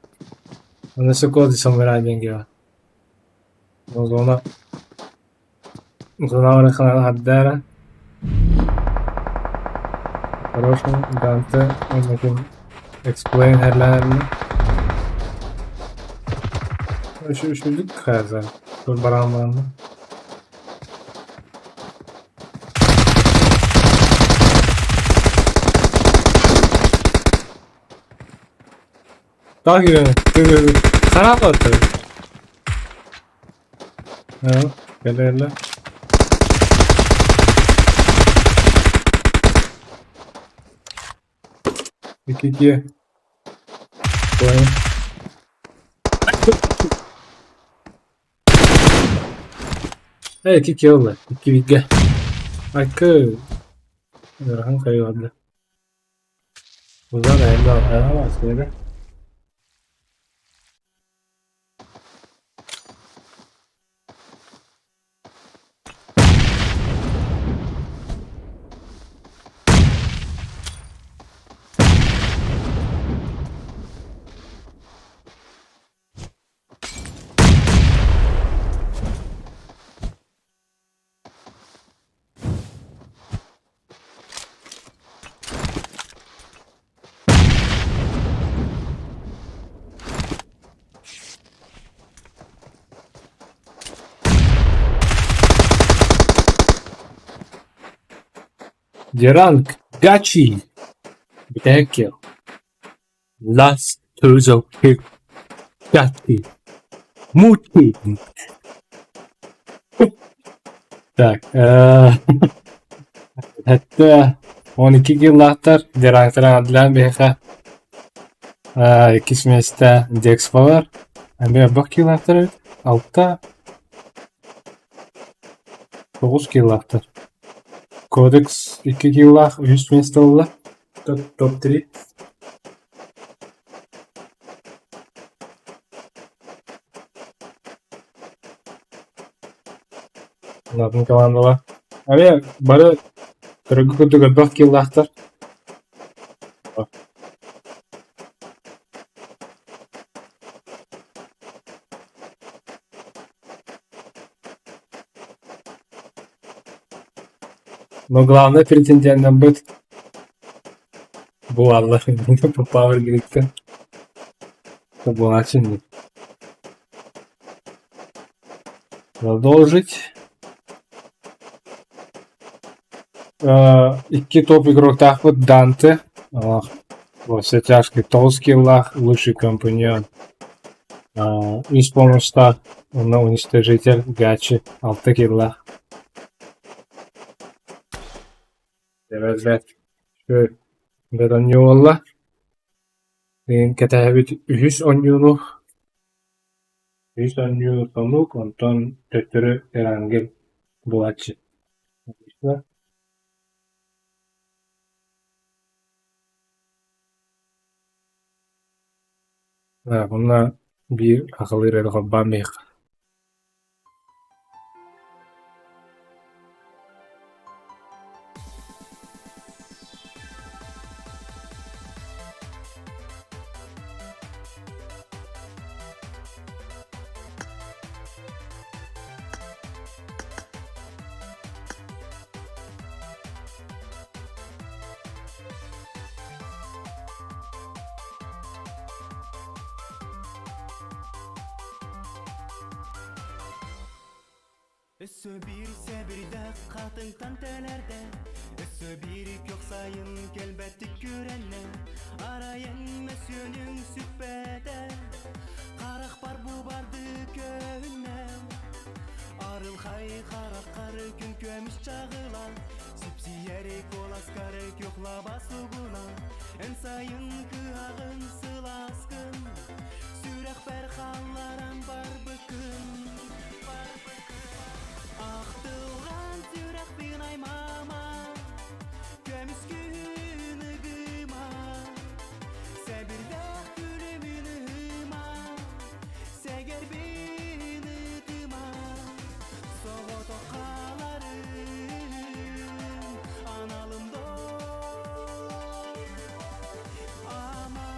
Аны секунду самурай диэн киһи. Зона зона хаддара. Хорошо, Данте, он explain headline. Үчүгэй хайа баран баран. Так, хараап аттар. Кэлэ Икки Понял. Ээ, икки киһи икки бииргэ. Айкы. Ыарахан хайыһарда. Узан айда Дерранг Гачи Беккел Last Tuzo Гачи Мути. Так, это 12 киллаахтар Дерангтаран Адлан биһиэхэ иккис миэстэ Декс буолар. Эмиэ элбэх киллаахтар эбит. Алта тоҕус киллаахтар. Кодекс икки киллаах үһүс миэстэ ылла. Топ-3. Латын командалар. Эмиэ бары көрөргө курдук элбэх киллаахтар. Но главное претендентом быть буолаллар по Power Grid'тэн. Буолааччы Продолжить. Икки топ игроктаахпыт Данте. Во все тяжкие тоҕус киллаах, лучший компаньон. Үс бонустаах, уонна уничтожитель Гачи алта киллаах. Эбэт үчүгэй бэт оонньуу буолла. Билигин кэтэһэбит үһүс оонньууну. Үһүс оонньуу сонук, онтон төттөрү Эрангел буолааччы. Отлично. Онно биир сахалыы эрэ холбоон биһиэхэ. Өссө биир сэбирдэх хатыҥтан тэлэрдэ, Өссө биир күөх сайын кэлбэттик күрэннэ, Арайын мөссүөнүҥ сүппэтэ, Харахпар бу барды көһүннэ. Арылхай хараххар күн көмүс чаҕыла, Сипсийэр куоласкар күөх лаба сугуна, Эн сайын кыһаҕын сылааскын, Сүрэхпэр хаалларан барбыккын. Ахтылҕан сүрэхпин аймаама, Көмүс күһүн ыгыма, Сэбирдэх күлүмүн ыһыма, Сэгэрбин ытыма, Соҕотох хааларым, Аналым доо, ама.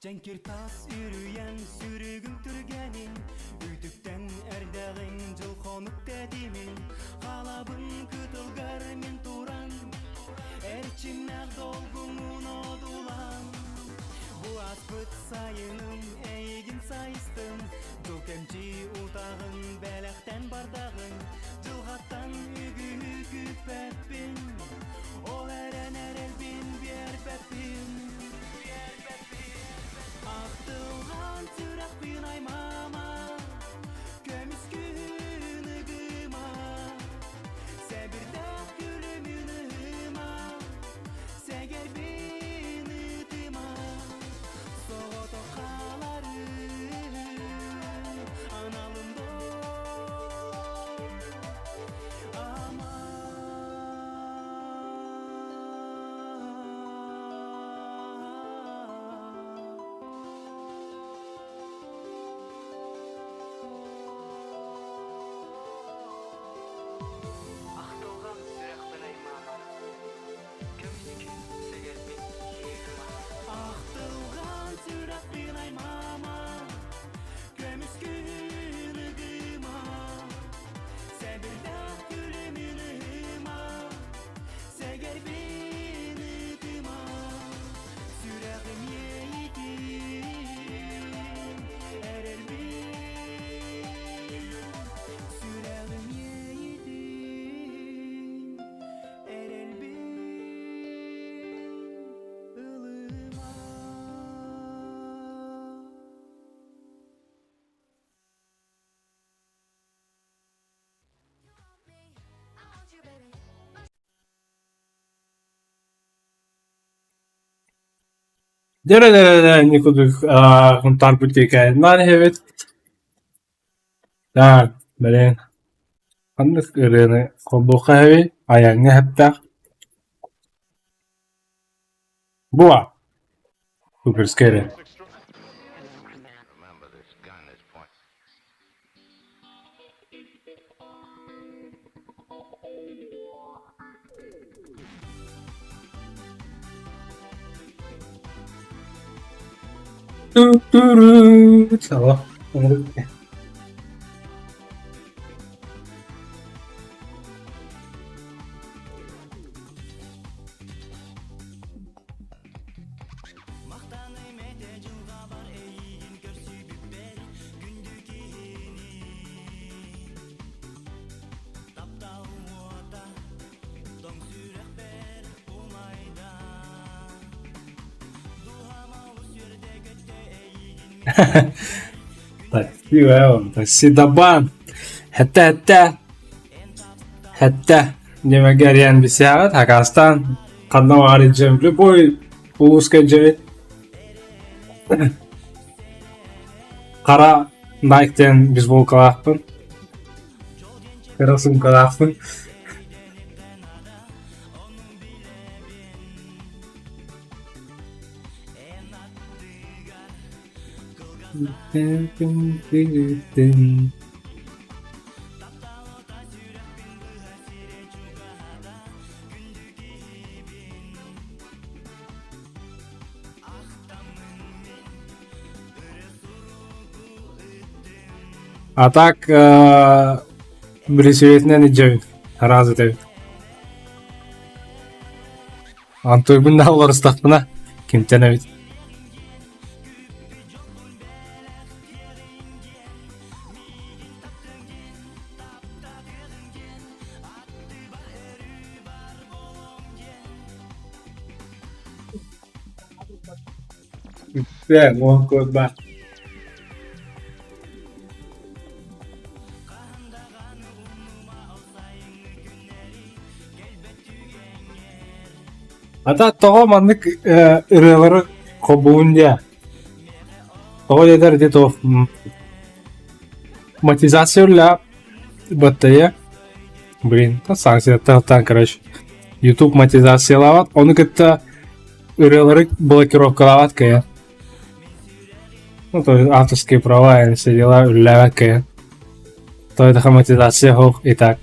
Дьэҥкир таас үрүйэн сүрүгүм түргэнин, Үтүктэн эрдэҕиҥ дьыл хонук тэтимин, Халабын кытылгар мин туран, Эрчимнээх долгуҥун одуулаан. Бу ааспыт сайыным эйигин сайыстым, Дьыл кэмчи утаҕын бэлэхтэн бардаҕын, Дьылҕаттан үгүһү күүппэппин, Ол эрэн эрэлбин биэрбэппин. Ахтылҕан сүрэхпин аймаама, Көмүс күһүн ыгыма, Сэбирдэх күлүмүн ыһыма, Сэгэрбин ытыма, Соҕотох хааларым, Аналым доо, ама. Ахтылҕан сүрэхпин аймаама, көмүскүү сэгэрбин ыытыма. Ахтылҕан сүрэхпин аймаама, көмүскүүн ыгыма, Сэбирдэх күлүмүн ыһыма, Сэгэрбин ытыма, сүрэҕим иэйиитин, эрэлбин, сүрэҕим иэйиитин, эрэлбин ылыма. Дьэ эрэ инник курдук Хунтаарбыт диэки айаннаан иһэбит. Так, блин, ханнык ырыаны холбуохха эбий айаҥҥа иһэттээх Буа! Суперскай эрэ. Махтаным этэ дьылҕабар эйиигин көрсүбүппэр күндү киһини Таптал уота тоҥ сүрэхпэр умайда Дууһам олус үөрдэ көттө эйиигин Такси такси дабаан Хэттэ хэттэ хэттэ диэмэгэ эрийэн билсиэҕит хакаастаан ханна баҕар илдьэн любой улууска илдьэбит Хара Nike диэн бейсболкалаахпын кыра суумкалаахпын А так билисибиэтинэн илдьэбин, араас этэбин. Антуйбун да олорустахпына кимтэн эбит. Үппэ, уон код баар. Ата тоҕо маннык ырыалары хобуун диэ? Тоҕо диэтэр ити туох монетизация үлэ баттайа. Блин, санкцияттан короче. YouTube монетизациялаабат, ону кытта ырыалары блокировкалаабат кыайан. Ну, то есть авторские права и все дела үлэлээбэт кыайан. То это монетизация суох и так.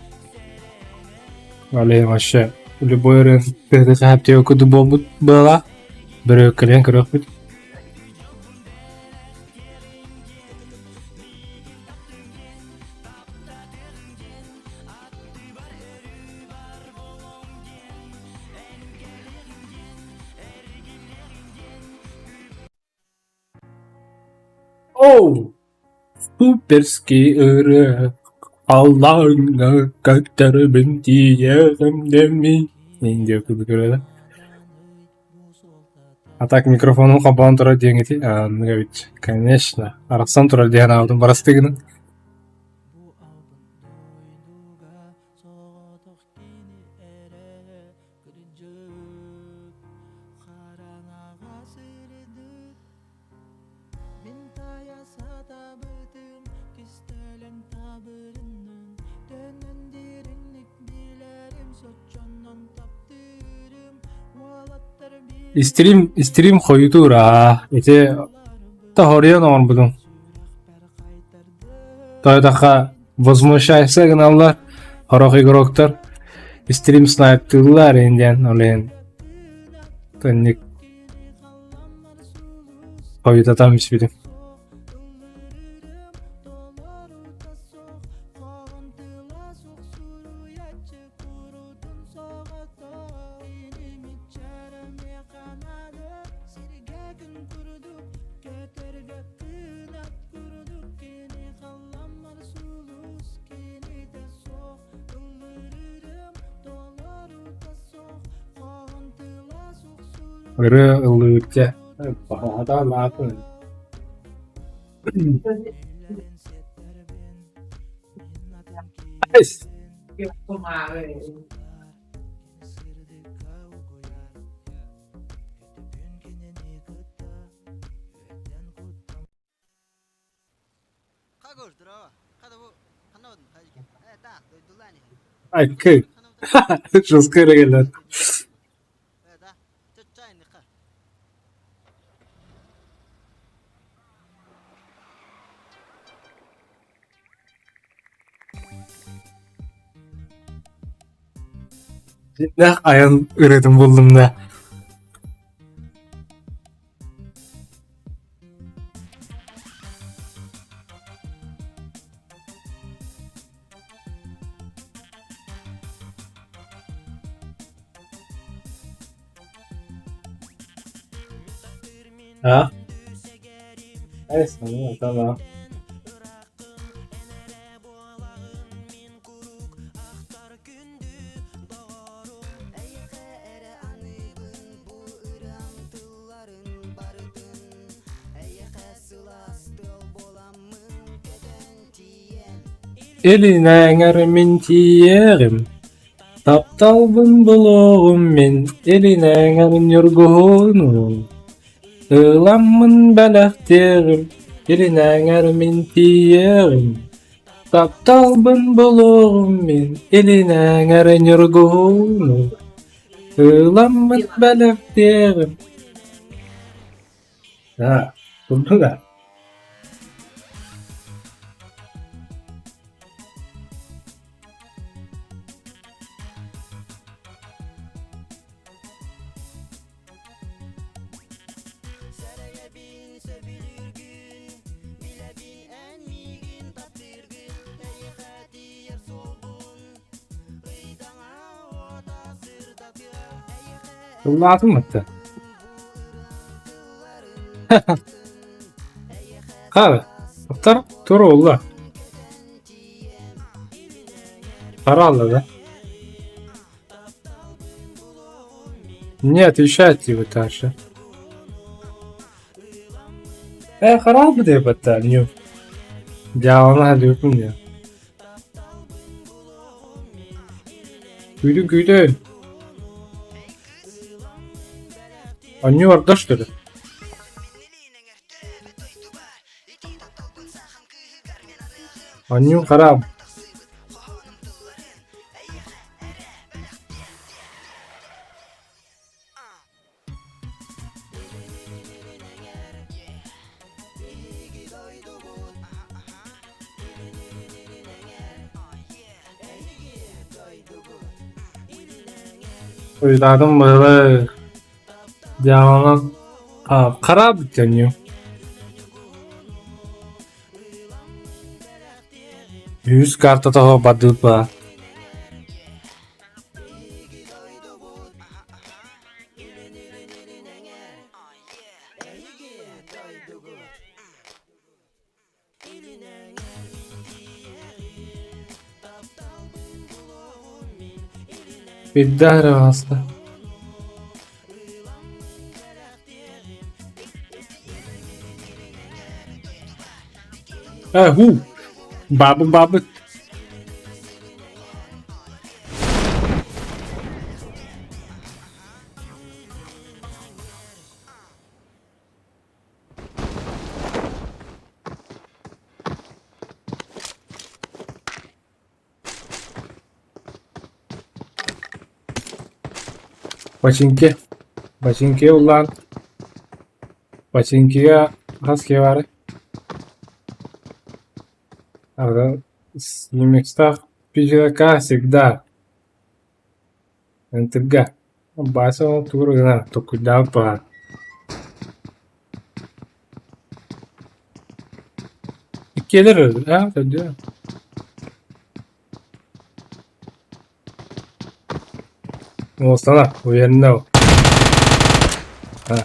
Блин, вообще, любой ырыа тыһыта курдук буолбут быһыылаах. Бөрүөккэлээн көрүөхпүт. Оу, суперский ырыа халлааҥҥа көтөрбүн тиийэҕим дэммин диэн курдук ырыа. А так микрофонун холбоон турар диэҥ ити оннук эбит. Конечно, арахсан турар диэн аабытым барастыы гынан. Стрим, стрим хойутуур аа, ити тоһоруйан оҥорбутум. Тоойдоххо возмущайся гыналлар, сорох игроктар стрим снайптыыллар диэн ол иһин тынньык хойутатан испитим. Ырыа ыллыыр дьэ, баҕата Айкы. Жестко эрэ Дьиҥнээх айан ырыатын буллум да. А? Tamam. Илин эҥэр мин тиийиэҕим, тапталбын булуоҕум мин илин эҥэр ньургуһунум, ыламмын бэлэхтиэҕим, илин эҥэр мин тиийиэҕим, тапталбын булуоҕум мин илин эҥэр ньургуһунум, ыламмын бэлэхтиэҕим. Да, курдуга. Ыллаатым атта. Хара, аттар тура олла. Хара алла да. Не отвечает его Таша. Э, харал бы деп атта, не. Дьаалана халыппын я. Күйдүн күйдүн. Анню барда что ли? Анню харам. Уйдаатым быһылы дьааланан хараа бүтэнньү. Үһүс карта тоһо бардыыппа. Биирдэ ааста. Э, ху! Бабы бабы. Бачыҥка. Бачыҥка ыллаан. Бачыҥкыга хас киһи баарый? Немецтаах пиджака всегда НТГ. Бааса ол тугу гына толкуйдаабыт баҕар. Иккиэлэр аа төрдүө. Уолсана, уверенно. А.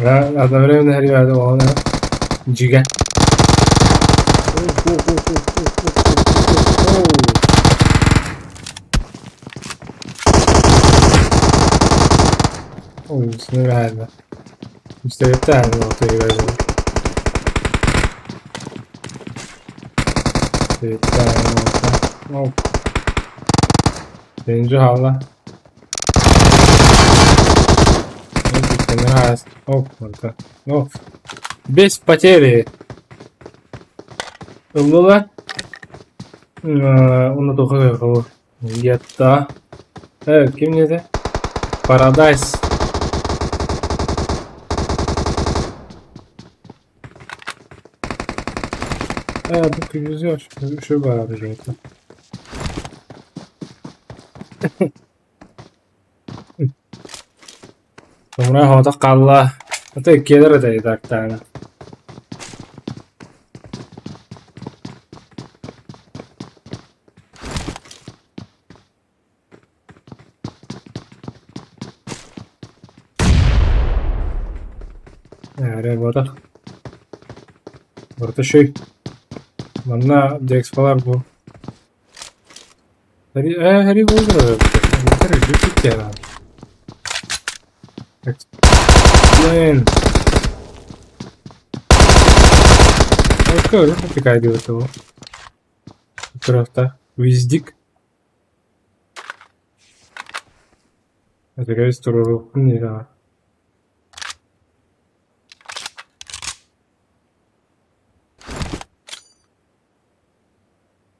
Одновременно ребята, он Джига. Нереально. Реально вот Birinci halla. Оп, Оп. Без потери. Ыллылар. Оны тоқы Гетта. Evet, kim dedi? Paradise. Evet, bu yüzüyor. Şu bayağı bir şey. Sonra havada qalla. Hatta gelir de tane. Эрэ буотах. Барыта шөй. Манна Декспалар бу. Хари болдура. Блин. Окей, такая его. Крафта. Виздик. Это туру не знаю.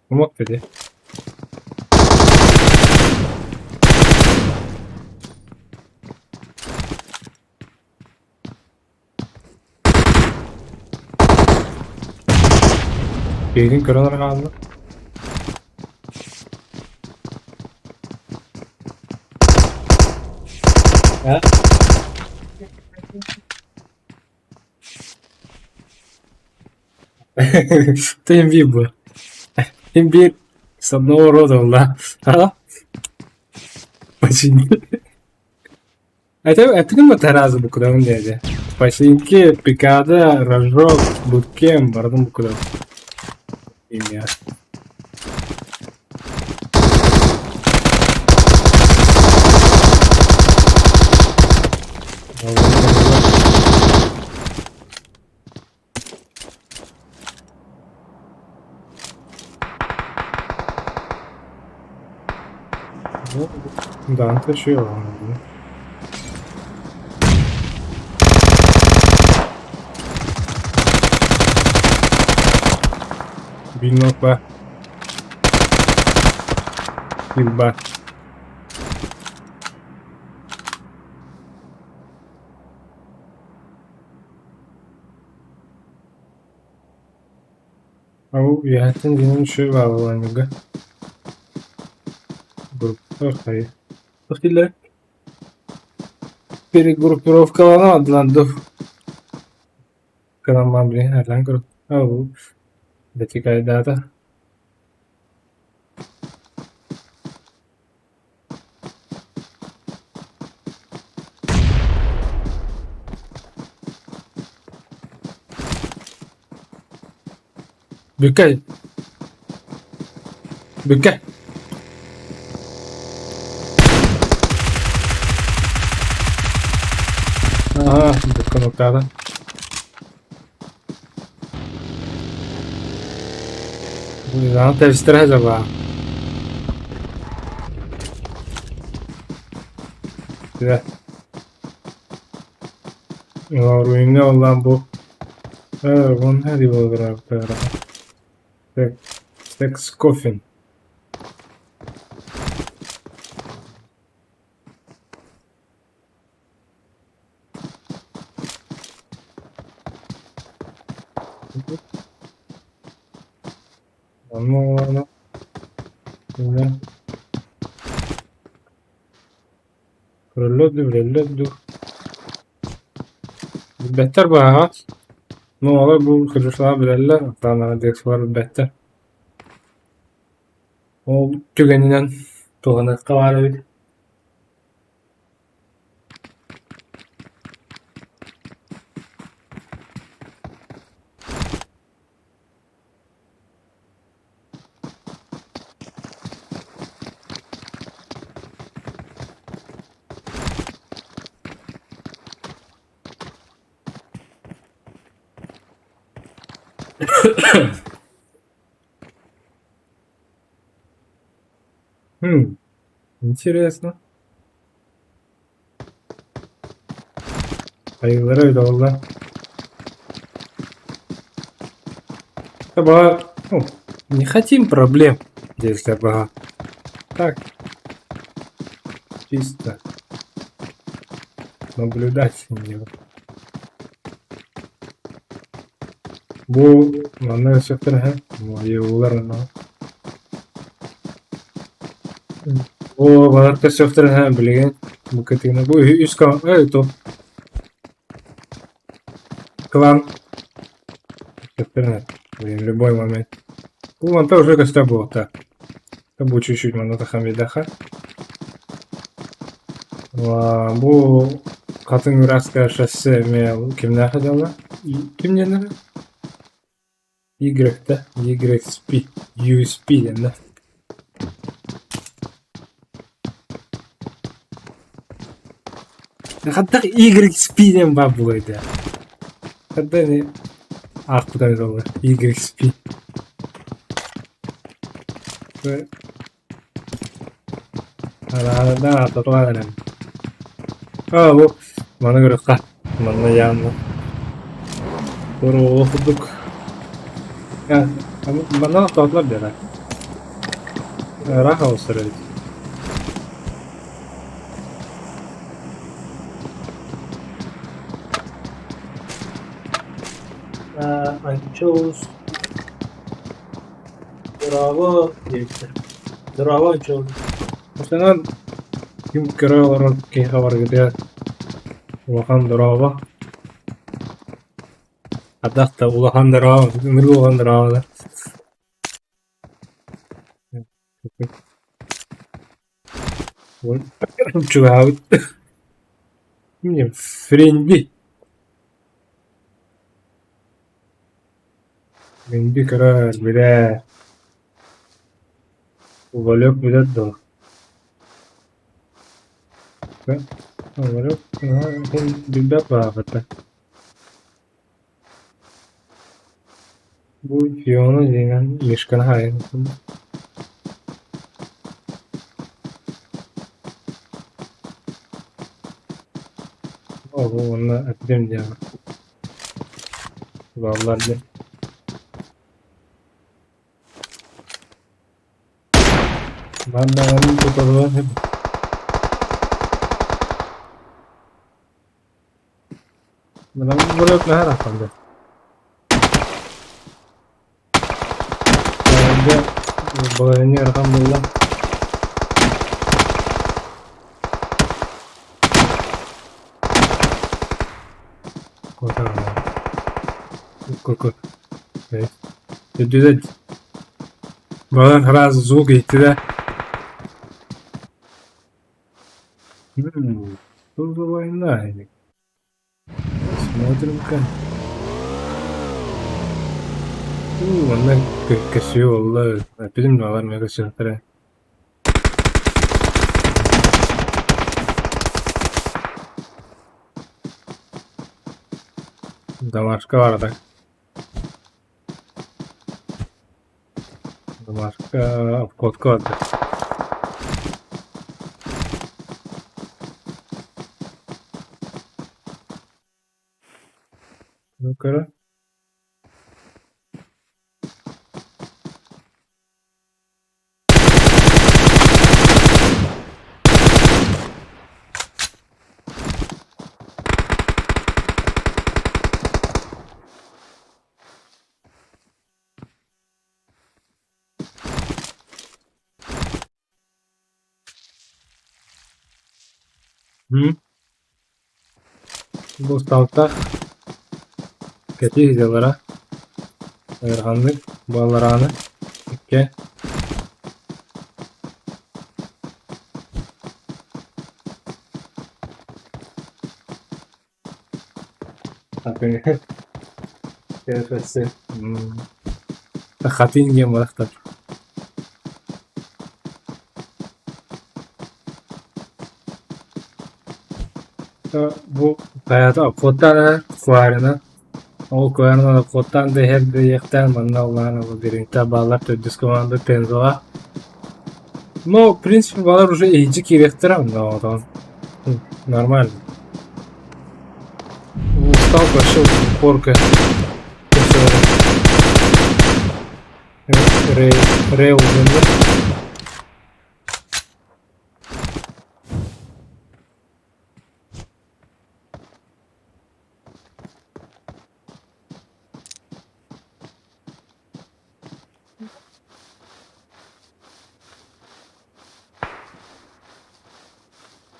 Умок dedi. Бэйдин көрөн арҕаалла. Э? Ты имбирь был. Имбирь с одного рода, да. А? Почини. Это не разу бу куда он дядя. Починки, пикада, рожок, буткем, бардым куда. Имя. Да, это чего? Биноква. Бильба. Ау, үөһэттэн дьиҥин үчүгэй баалланньыга Группа хайа Перегруппировкаланан дуу Кырамман билигин ардaan көрө Ау, бэтикайдаата Бүкэ Бүкэ Аха, бүккэ нуктаата. Тэбистэрэ сылдьар Дьэ. Руиҥҥа ыллаан бу Секс кофин. Онно Көрөллөр дуу, билэллэр дуу. Билбэттэр быһаҕас. Ну, олор бу кыргызлар билэллэр, оттон декслар билбэттэр. Ол түгэнинэн туһаныахха баар эбит. Хм, интересно. Айыллара эбитэ буолла. Таба, ну, не хотим проблем, диэбиттэр баҕа. Так, чисто наблюдать дело. Бу манна өсөктөр айыллар Бу балар өсөктөр билигин бу кытыгына бу үс то клан в любой момент. Бу манта уже көстө буолта. Бу чуть-чуть манна тахан биэдэхэ. Бу Хатыҥ Ураска шоссе эмиэ кимнээх дьалла? Ким диэннэрэ? Y да? YXP, USP диэн да? Хаттах YXP диэн баар буолуой да? Хатта ини аахпыта эбит буолла YXP. Да, ааттатылар А, бу маны көрүөххэ. Манна явно Туругу курдук. Манна тохтоотулар диэн Ыраах оҕустар эбит. Анчоус Дорообо диэбиттэр. Дорообо Анчоус. Бастакынан ким көрө олорор киһиэхэ барыгытыгар улахан дорообо. Ардах да улахан дорообо, ынырык улахан дорообо да. Чугаһаабыт. Френди. Френди көрөр, билэр. Уголек билэр дуо? Уголек билбэт баҕайыта. Бу Фиона диэн Мишканы хаайан Уонна эппитим диэн бааллар диэн. Манна тутуллан Манан наһаа ыраахтан Дьэ, балаһыанньа ыарахан буолла. Үрдүнэн балан араас звук иһиттилэр. Что за война? Смотрим-ка. Манна көссүү буолла. Эппитим баҕар эмиэ көссүөхтэрэ. Домашка барда. Домашка обходка барда. Ну көрө. Бу устаалтаах кэтии сылдьаллара ыараханнык буолларааны икки Хатыҥ диэн барахтар. Бу хайата обходтаан куһаарынан ол куһаарынан обходтаан да иһэр да иһиэхтээн манна ыллаан дириҥтэ бааллар төрдүс команда Пензаҕа. Ну, в принципе, балар уже иһирдьэ киириэхтэрэ онно оҕотоҕун. Нормально. Устал вообще упорка. Рейл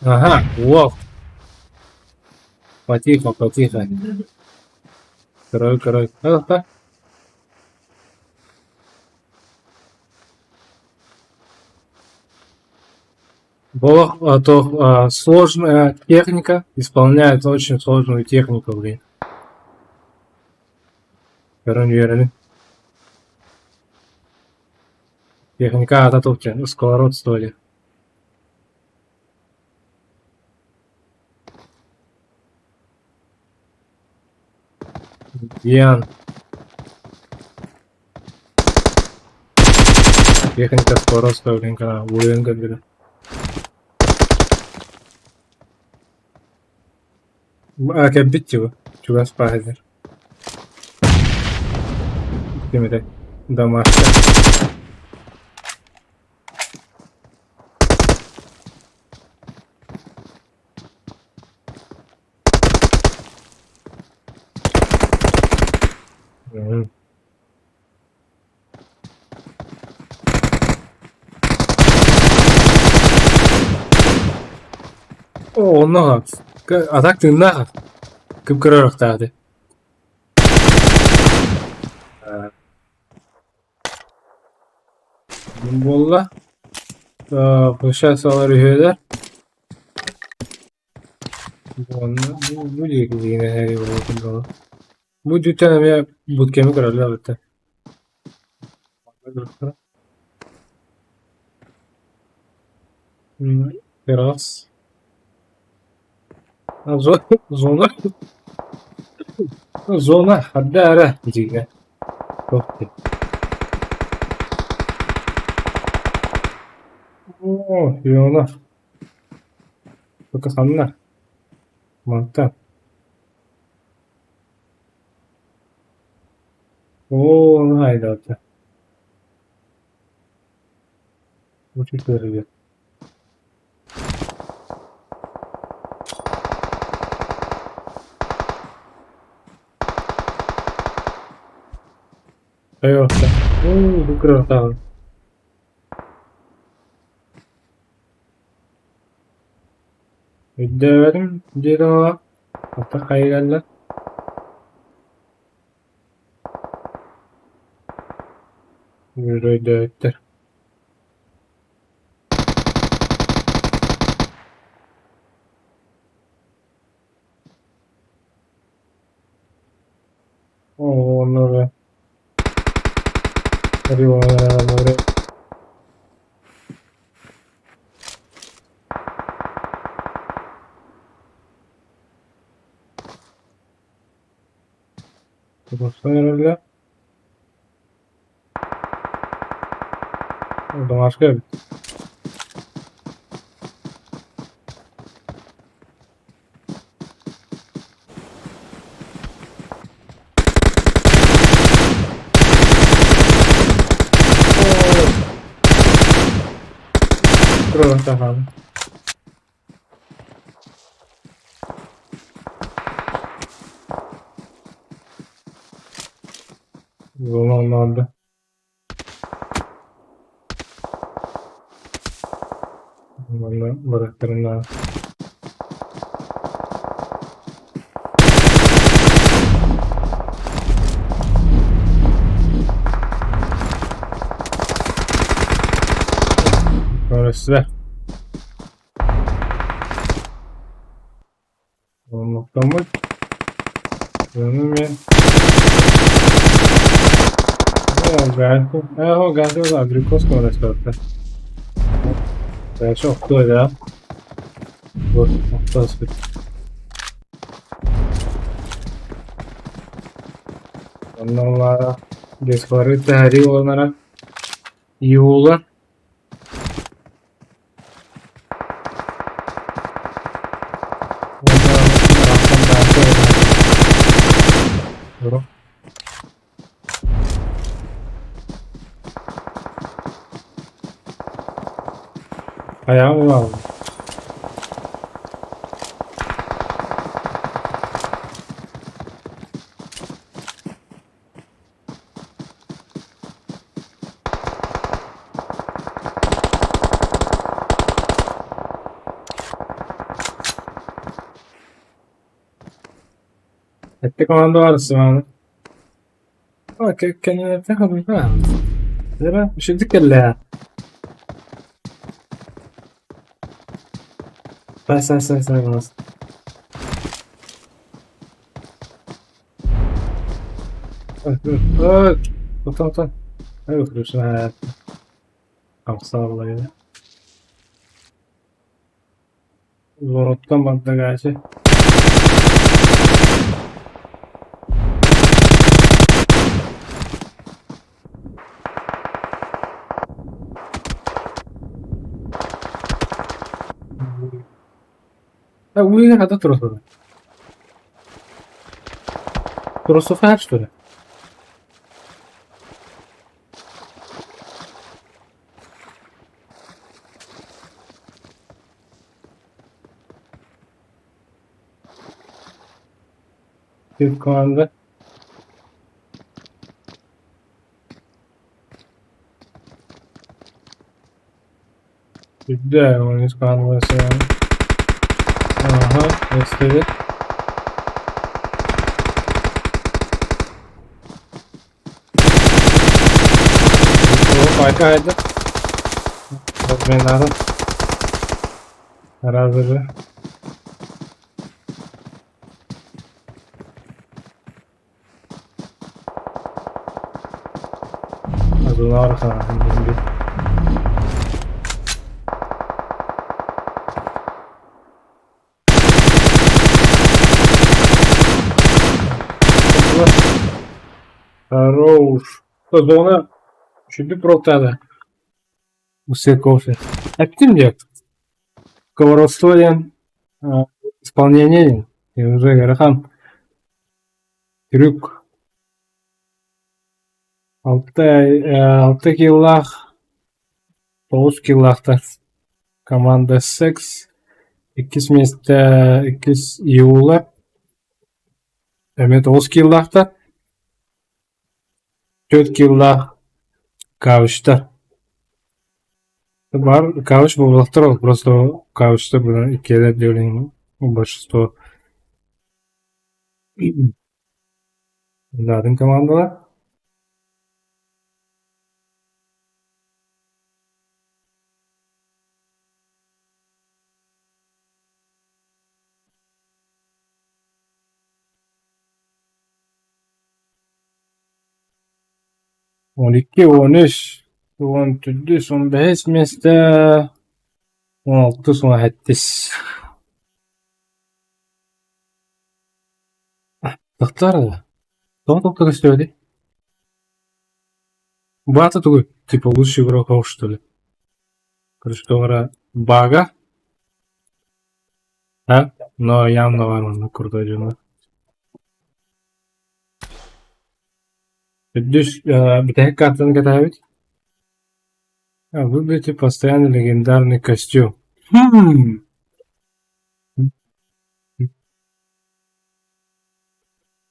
Ага, уол. Потихо, потихо. Корой, корой. А, Бог, а то сложная техника, исполняет очень сложную технику, блин. Көрөн үөрэбин. Техника аата туох диэн сковородство диэн. Диан. Техника сковородство диэн канал уйан көрдүрэ. Кэлбит дии чугас баайдар. Ким Домашка. Мм. Оо, онно а так тыыннаах кып-кыра ырахтааты. Буолла. Получается, алар үһүөлэр. Уонна бу диэки дьиҥинэ буолуохтун дылы. Бу дьүттэн эмиэ буткеми көрөллөр эбиттэр. Раз. Зона. Зона хадда эрэ дьиҥэ. Туох дии. Оо, Фиона. Пока ханна? Мантан. Оо, ону айдаата. Учит көрүгэ. Айылҕа. Оо, бу кыратаҕын. Өйдөөбөтүм диэтэ уола, ата хайыгалла Өйдөөбүттэр Оо, Тупсарарга Домашка эбит. Туруохтаах. Зона Манна барыахтарын Көрөссө. Оннуктаммыт. Ону мен Ганту абрикос көрөстөртө. Дальше охто да. Вот, охто спит. Оннолара десвары тэри олнара. Юла. Ayağım var. Эттик команда бар Сыманы. Үчүгдүк кэллэ. Бас бас бас бас. Отон Лороттон барда Уйга хата турсуда. Турсуха что ли? Bir команда. Да, он из команды. Ага, istedi. Майка хайда. Разминарын. Сразу же. Азулар хаһан Хорош. Зона şimdi протада. Усе кофе. Эптим диэк. Сковородство диэн исполнение диэн. И уже ыарахан трюк. 6 киллаах, 9 киллаахтар. Команда Секс. Иккис миэстэ иккис Иула. Эмиэ 9 киллаахтар. 4 киллаах Кавычтар. Бар Кавыч буолбатахтар ол просто Кавычтар бу иккиэлэр диэн большинство Атын командалар. 12, 13, 14, 15 миэстэ, 16, 17. Тахтар да. Тоҕо тоқта көстүбэтэй? Баата тугуй? Типа лучший игрок что ли? Короче говоря, бага. А? Но явно бар манна крутой дьоно. Үрдүс бүтэһик картаны кэтээбит. Выберите постоянный легендарный костюм. Хм.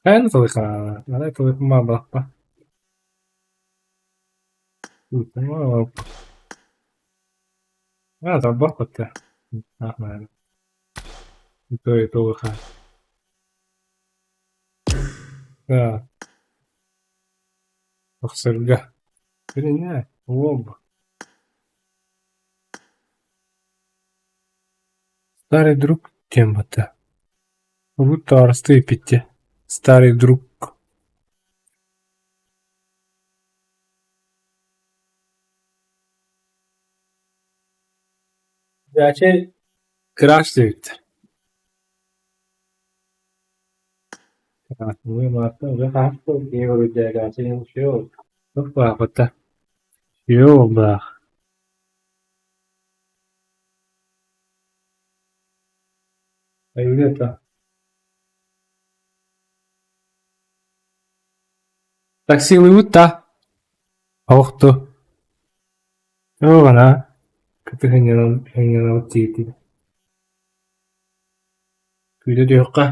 Хайаны талыха? Арай талыхма балаппа. А, табах батта. Ахмар. То и то Да. Тахсарга. Билинэ. Оба. Старый друг диэн батта. Урут таарыстыы эппиттэ. Старый друг. Дяче краш диэбиттэр. Йоо Айылыата. Таксилыыбыт да? Оһохто. Оҕана кытыһынньанан тиийдим. Күүтэ түһүөххэ.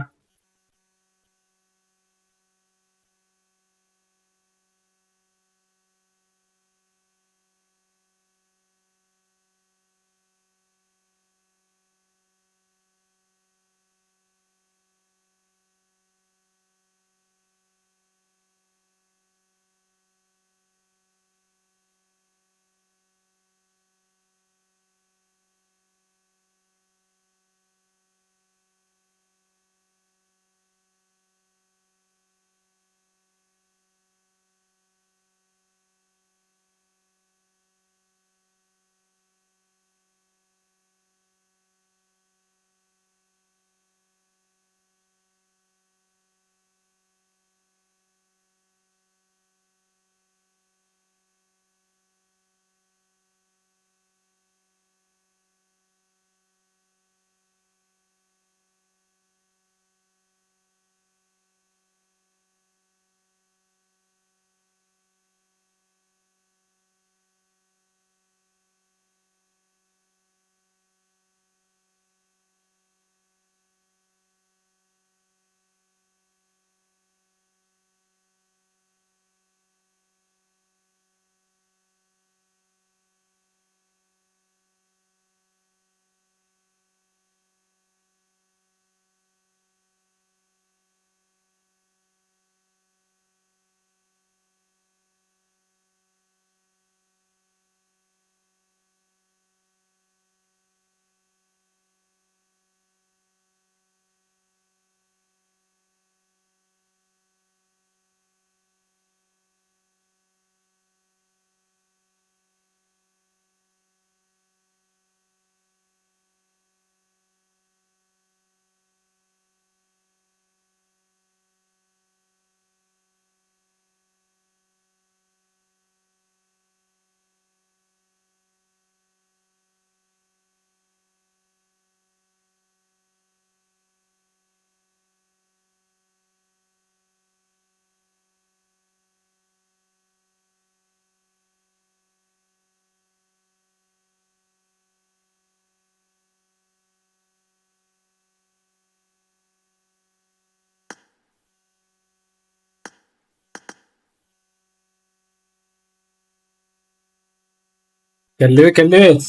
Кэллибит, кэллибит.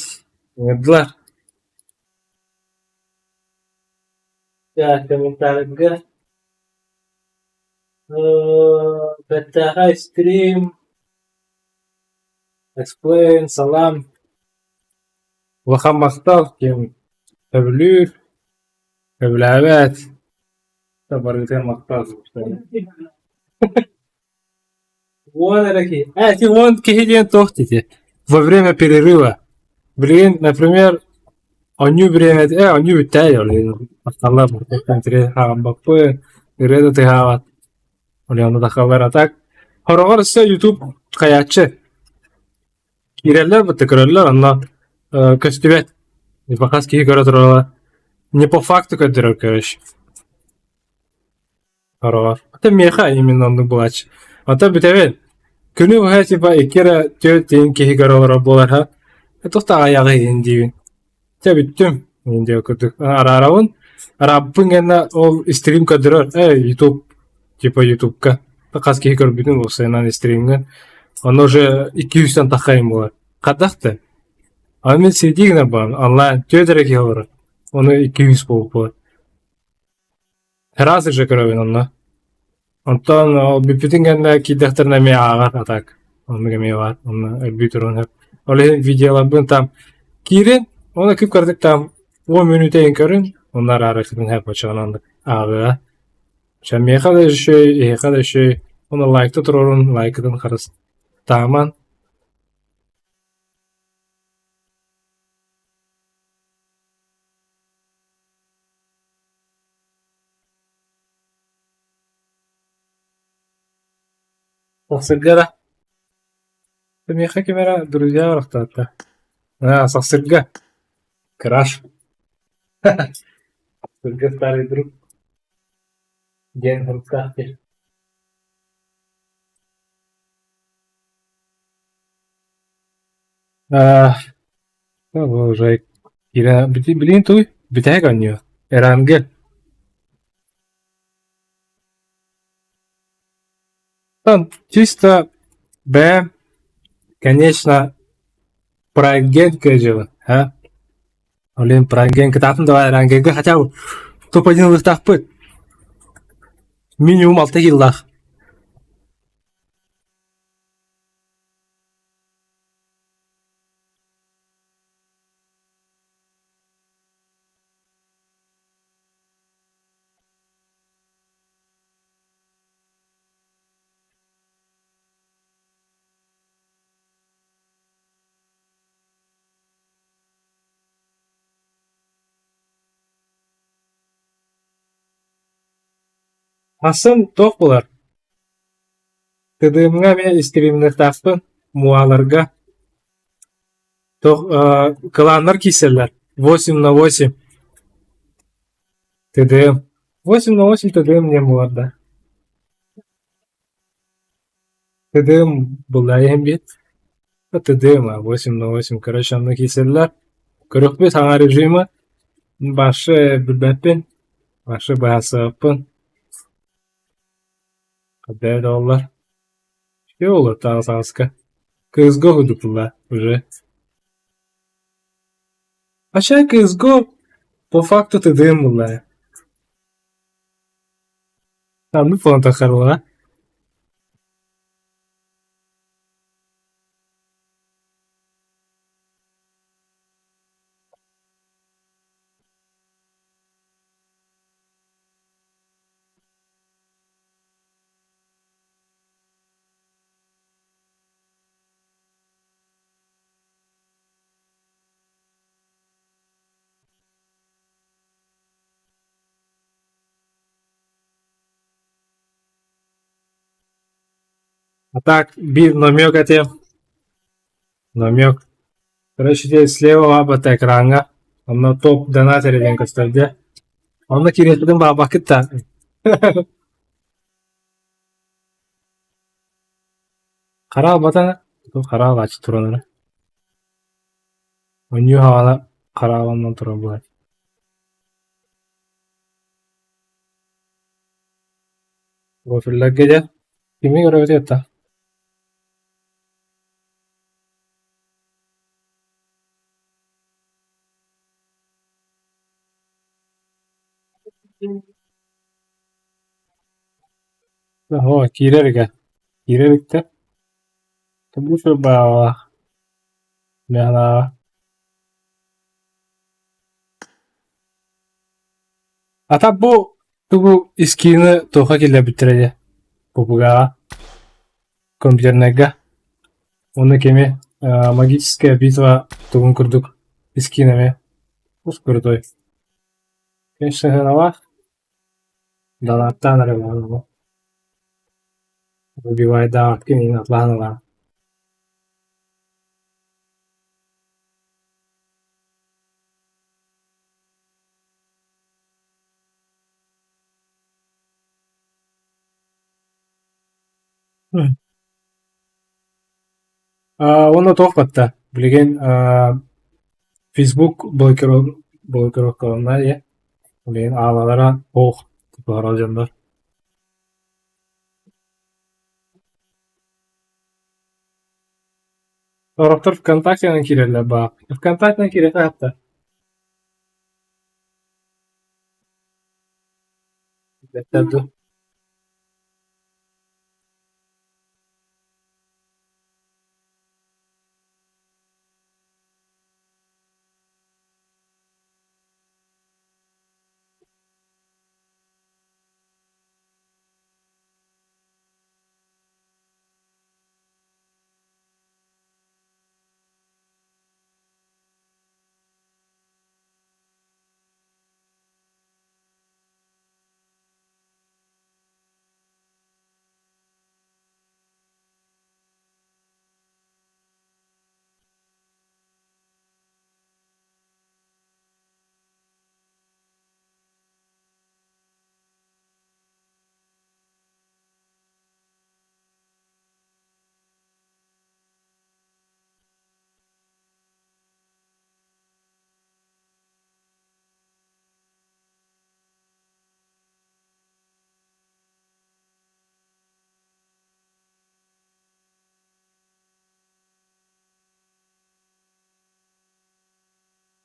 Ыҥырдылар. Дьэ, комментарийга бэртээхэй стрим, explain, салам, улахан махтал ким сөбүлүүр, сөбүлээбэт, барытыгар махтал. Уон эрэ киһи. Э, ити уон киһи диэн туох дии Во время перерыва. Билигин, например, оонньуу бириэмэтэ, э, оонньуу бүттэ ол махталлар хааммаппын, ырыа да тыаһаабат. Ол тахаллар. А так, хороҕор өссө YouTube хайааччы. Киирэллэр бытта көрөллөр, онно көстүбэт. Хас киһи көрө турара не по факту көрдөрөр короче. Хороҕор. Ата миэхэ именно оннук буолааччы. Ата бүтэбин. Күнү быһа типа икки эрэ түөрт тиһин киһи көрө олорор буолар ха. Туох да аҕыйаҕый иһин диибин. Чэ бүттүм иһин диэн курдук араарабын. Арааппын гэннэ ол стрим көрдөрөр. Э, YouTube типа Ютубка хас киһи көрбүтүн уопсайынан стримҥэ. Ону уже икки үстэн таххайым буолар. Хайдах да. Аны мин сидии гынар буолан онлайн түөрт эрэ киһи олорор. Ону 200 буолбут. Ыраас уже көрөбүн онно. Онтон ол бүппүтүн кэннэ киирдэхтэринэ эмиэ ааҕар а так оннук эмиэ баар онно өлбүү туруон сөп. Ол иһин видеоларбын там киирин уонна күп-кыратык там 10 мүнүүтэ иһин көрүн онно араарыаххытын сөп оччоҕуна оннук ааҕыаҕа. Чэ миэхэ да үчүгэй, эһиэхэ да үчүгэй уонна лайкта туруорун, лайкытын харыстааман. Сахсырга да Миэхэ ким эрэ друзья барахтаата. Аа, Сахсырга. Краш. Сахсырга старый друг диэн суруктаах дии. Аа, уже билигин тугуй? Бүтэһик оонньуу. Эрангел. Там чисто Б, конечно, проект дьыла, а? Блин, проект кытаатын давай Эрангелгэ хотя бы топ-1 ылыахтаахпыт. Минимум алта киллаах. Ахсын туох буолар? ТДМ-ҥа эмиэ истиримниэхтаахпын, муаларга Туох кылааннар киирсэллэр 8 на 8 ТДМ 8 на 8 ТДМ диэн буолар да ТДМ былайым бит ТДМ 8 на 8 короче онно киирсэллэр көрүөхпүт саҥа режимы башы билбэппин башы быһаарсыбаппын Хайдах да буоллар Үчүгэй буолуохтаах сааска Кыысга уһуйдутуллар уже Хотя КСГО по факту ТДМ буоллаҕа Ханнык буолан таххарылаҕа А так биир намек этиэм намек короче ити слева баабата экраҥҥа онно топ донатер диэн көстөр дьэ онно киириэхпитин баҕарбаккыт да Хараалбата хараалааччы туран эрэ Онньуу хаҕана харааланан турар буолар Профилларга дьэ кими көрөбүтүй оттон? Оо, киирэр эгэ, киирэр эбиттэр. Бу баалаах мэхэнааҕа. Ата бу тугу искины туохха киллэрбиттэрэ дии ППГ-ҕа, компьютернайга. Уонна кими магическая битва тугун курдук искин эмиэ олус крутой. Конечно, сыаналаах, донаттаан эрэ буолуо. Выбивайдаабаккын иһин атлаһан ылаҕын. Уонна туох батта, билигин Facebook блокировкаланна дии, билигин аалалара суох туппаҕар дьоннор. Сорохтор ВКонтактенан киирэллэр баар. ВКонтактенан киириэххэ хатта. Бэттэр дуу.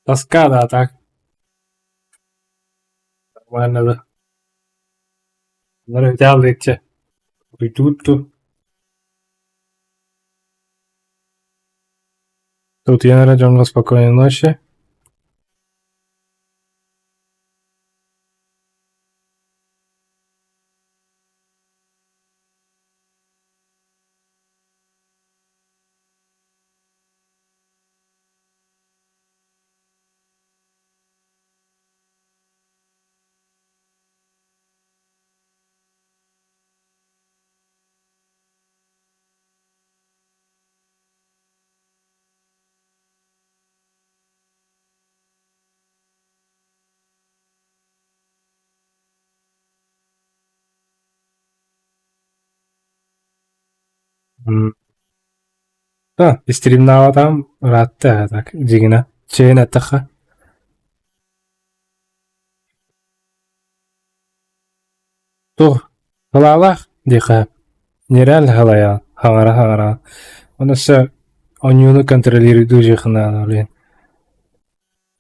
Тоска да так. Нормально да. Нөрүтээлличчэ. Уйдуут Тут я эрэ дьоҥҥо спокойной ночи. Да, стримнаабатаҕым ыраатта ээ так дьиҥинэ чэйин эттэххэ. Туох халаалаах диэххэ нереально халайаҕын хаҥара-хаҥара Ону өссө оонньууну контролируйдуу дьиэххэ блин.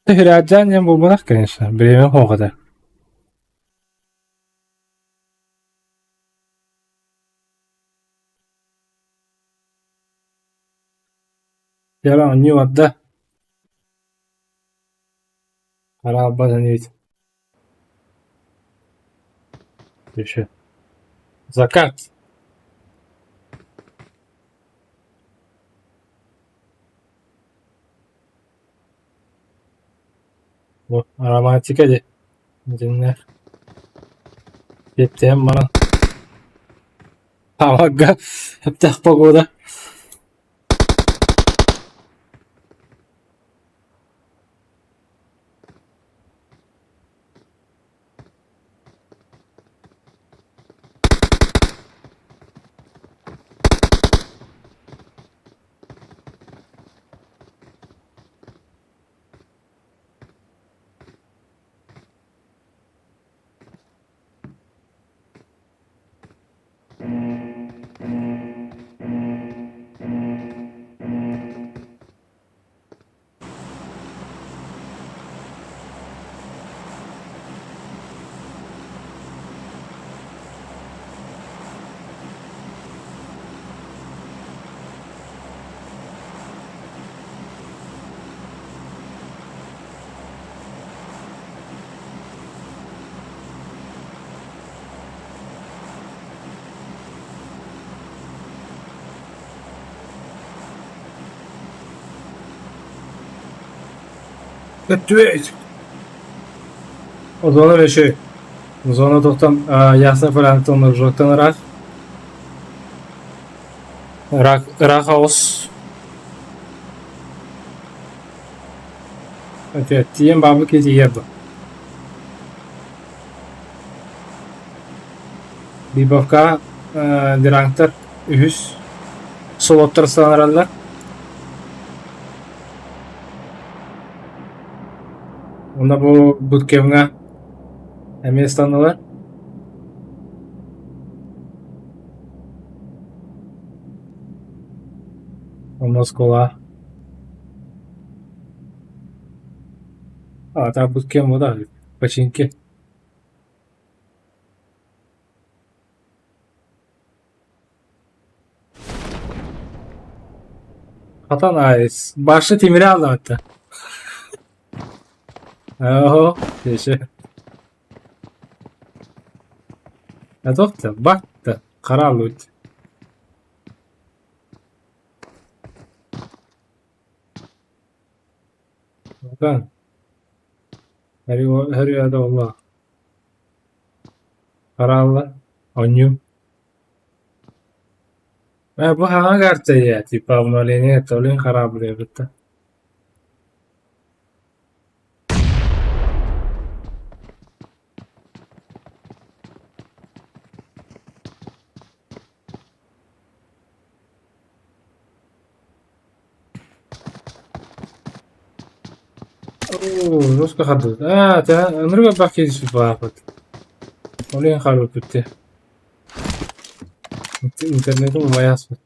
Түһүрээдьээн диэн буолбатах, конечно, бириэмэ суох этэ. Дьэ оонньуу барда. Хараалбат инибит. Еще. Закат. Бу романтика дии. Итиннэ Сиэттиһэн баран хааларга сөптөөх погода. Ответь! Зона вещей. Зона тоқтан ясна франтон жоқтан рах. Рах рах аус. Ответ. Тиен бабы кети еб. Бибовка директор үһүс солоттор санараллар. Онно бу буткемҥа эмиэ ыстаннылар. Онно оскуола аата буткем буолар починки. Хатан айс. Башы тимири аллаатта. Оһо, деше. Атохта, батта, каралут. Отан. Her Allah. Каралла. Онньуу. Бу хаҥа карта типа обновление толин хараабылыа кытта. Оо, жестко хардыбыт. Аа, ынырык элбэх киһи баапыт. Ол иһин хаалбыппыт дии. Интернетим умайаспыт.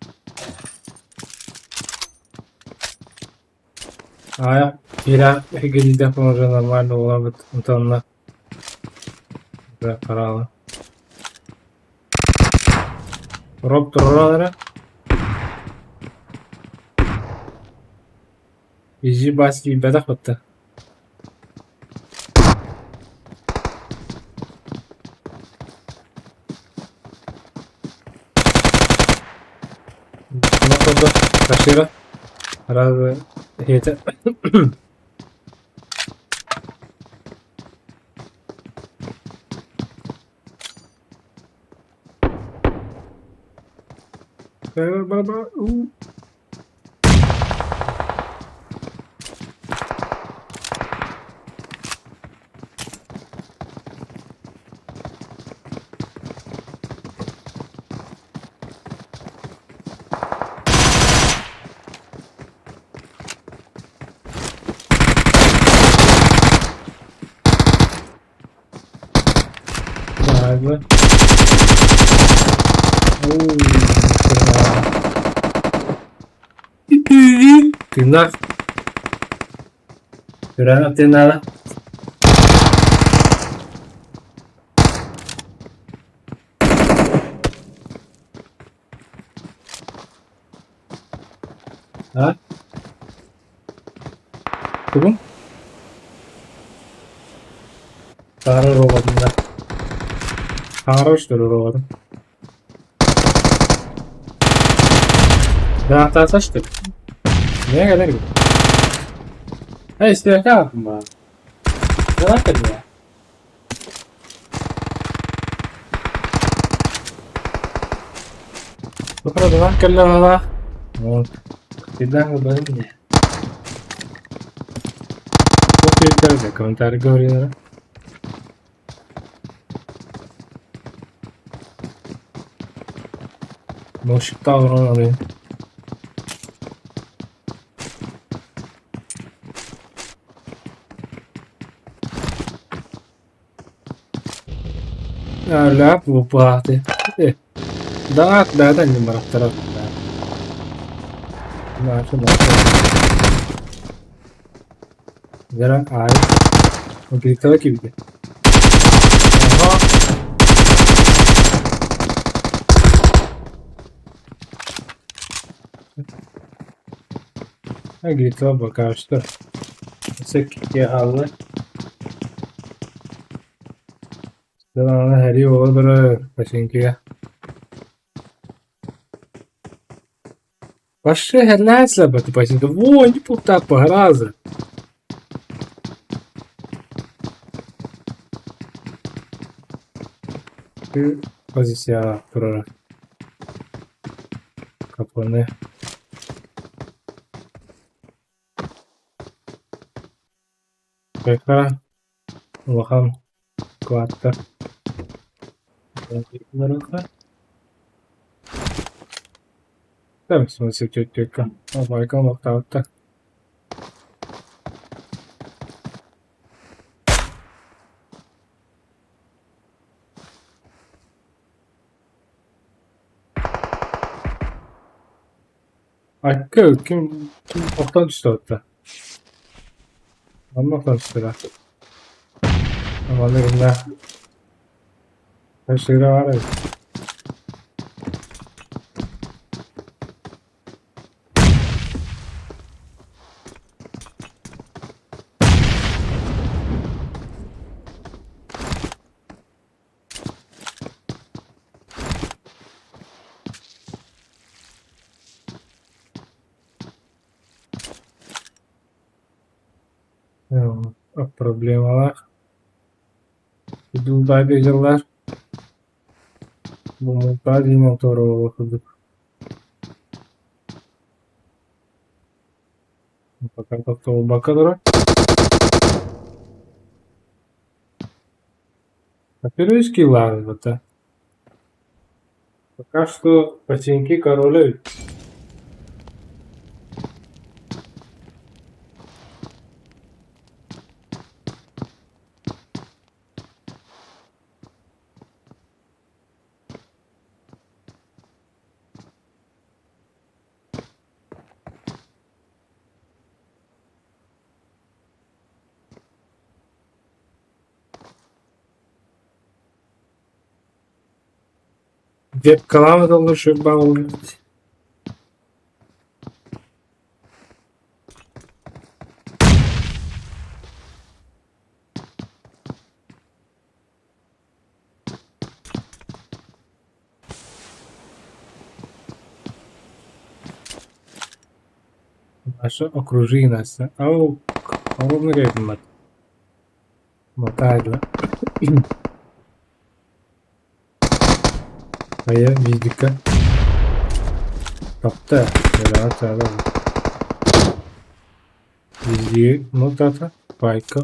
Аайа, киирэ киирдэхпин уже нормально буолабыт. Онтон хараала. Роб турар эрэ. Изи бас киирбэтэх батта. Спасибо. Раз это. Ладно. Тыыннаах. Күрээн тыыннаада. А? Тугун? Таара уруогадым да. Таҥара что ли уруогадым? Да, что ли? Не кэлэр Эй, истиэхэ ааппын баа. кэллэ. Бу кэллэ баҕалаах. Всегда мне. Вот комментарий говорила. Мощта урон Ляп лупаты. Да, да, да, не марахтара. जरा आए गिरता की भी Гритва пока что. Секке хаалла. Аны һэрии оҕолоро Починкига. Вообще херня слабо Починка. Во, не так пограза. Позицияҕа турара Капоне Бэкэ улахан кылааттар Олохтообуттар. Айка ким ким охтон түстэ отта. Манна охтон түстүлэр. Манна гынна. Сыра бар эбит. Проблемалаах. Дуулбай дьыллар бу муҥтаа диэн туоруо курдук. Пока тохтобулбакка турар. Оперический лаҕырбыта. Пока что ботинки короля эбит. Вебкалаан ыталлар шырбаҕыллыбыт. Наша окружи нас. Ау, ровно Мотайла. Хайа видика. Тапта. Везде нотата. Пайка.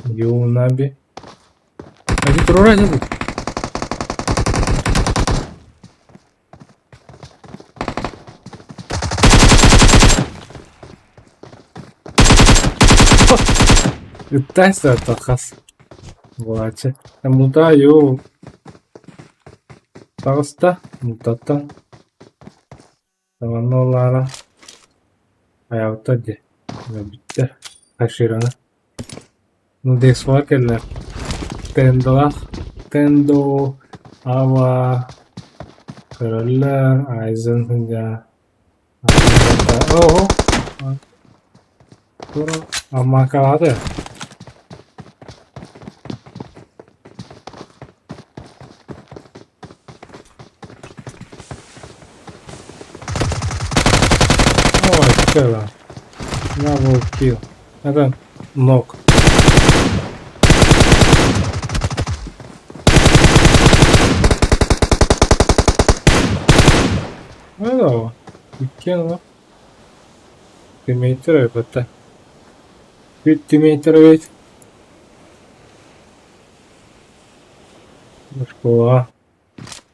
Юнаби. Ати турура дедик. Ыттан саатахас. Буолааччы. Мута юу таҕыста мутаттан Манна олаара айаабыттар дии өлбүттэр Хашираны Ну Дексфор кэллэ Тендолаах Тендо Ава көрөллөр Айзен сылдьар Оһо Аммакалааты Ой, кыла. Double kill. Это нок. Hello. Иккиэн Тиммейтер эбэтэ. Бүт тиммейтер эбит. Школа.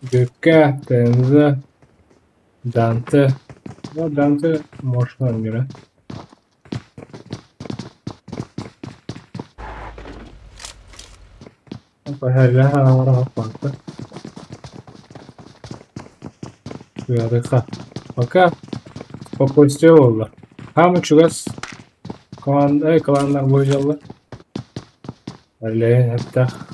Бүккэ, Тенза, Данте. Ну, Данте можно мира. Пока спокойствие буолла. Хаама чугас команда кланнар буолдьаллар. Үлэһин эттэх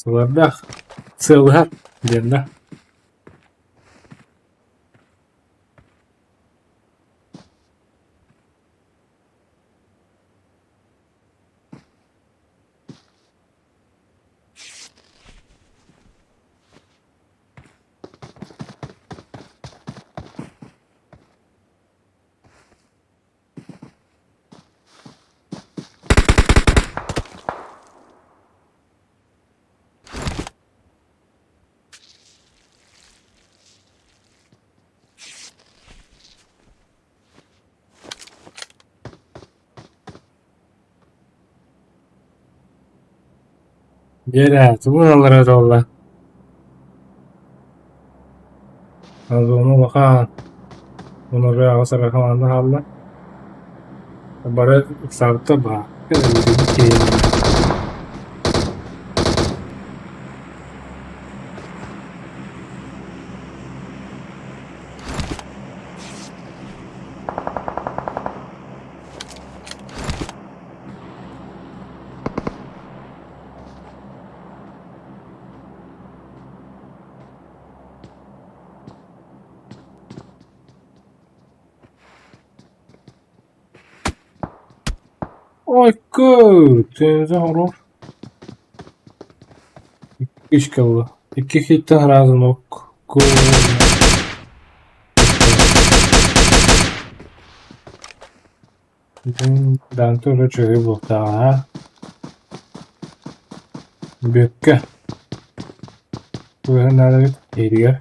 Сылардах. Сыалыһар диэн да. Дьэ, тугу ылаллара буолла? Озону улахан, онору аҕыс эрэ хамаанда хаалла. Бары ыксаабыттар баҕа. Ойку, тензэ хорор. Икки кылла. Икки хиттэн сразу нок. Данте уже чөһү буолтаҕа. Бүөккэ. Тугу наада эбит иһитигэр.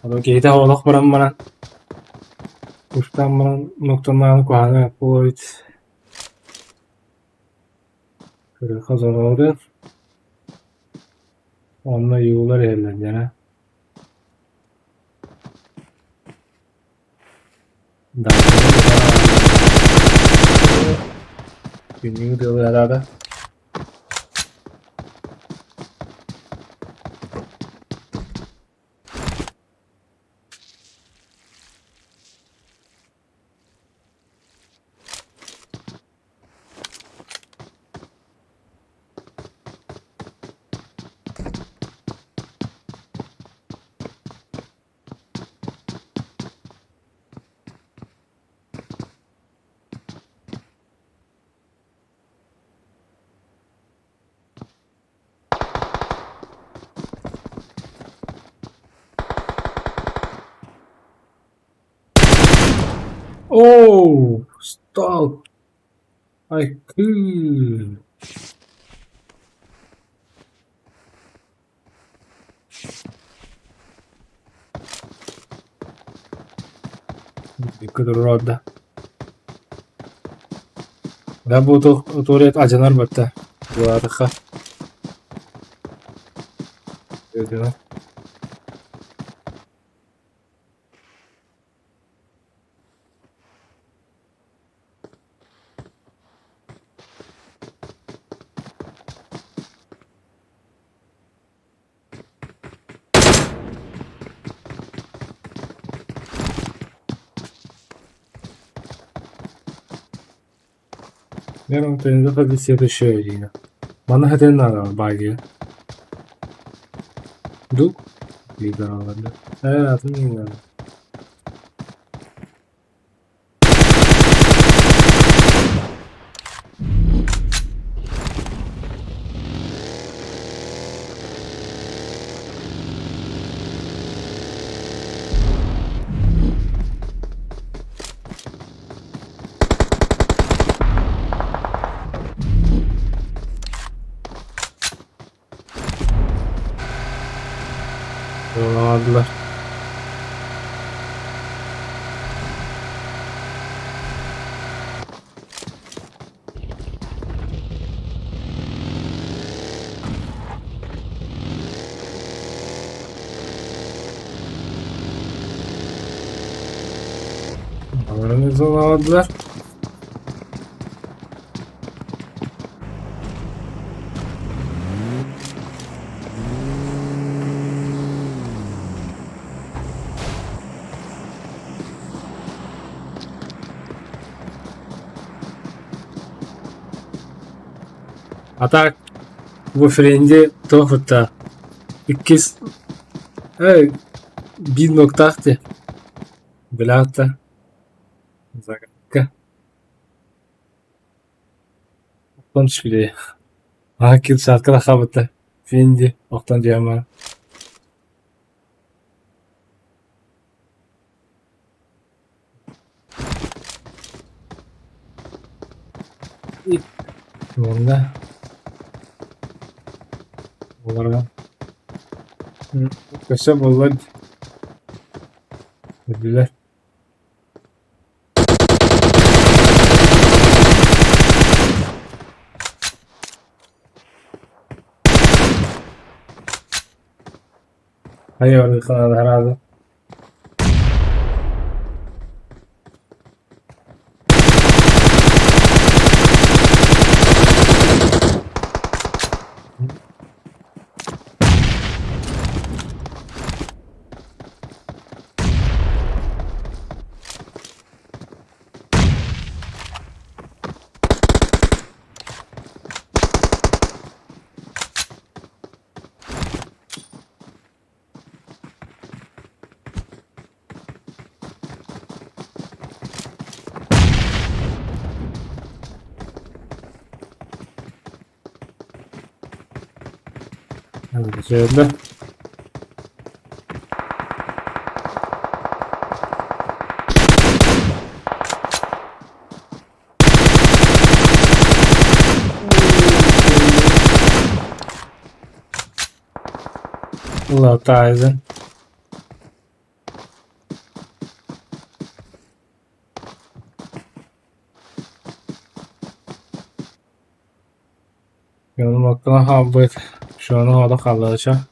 Ону киһитэ олох баран баран устан баран нуктаннаҕына куһаҕана буолуо эбит. Көрүөххэ зороҕутун. Онно юулар иһэллэр дьэ. Күннүгү тыалыһараада Оо, stop! Айкыы! Икки Да бу туалет алдьанар батта. Буолаатахха. Манна хатыан наада баайга. Ду? Ээ, атын Ылаадылар. Организовалар. А так, во френде туох бытта. Иккис э, биир нуктаах дии. Билээт да загадка. Охтон түспүтэ. Аха килсаатка хабыта. Финди охтон дьиэмэ. Уонна олорон өссө буолла билэр. Хайа хараады. Söyle. Латайзен. Дьонум хаалбыт, шону олох хааллаача.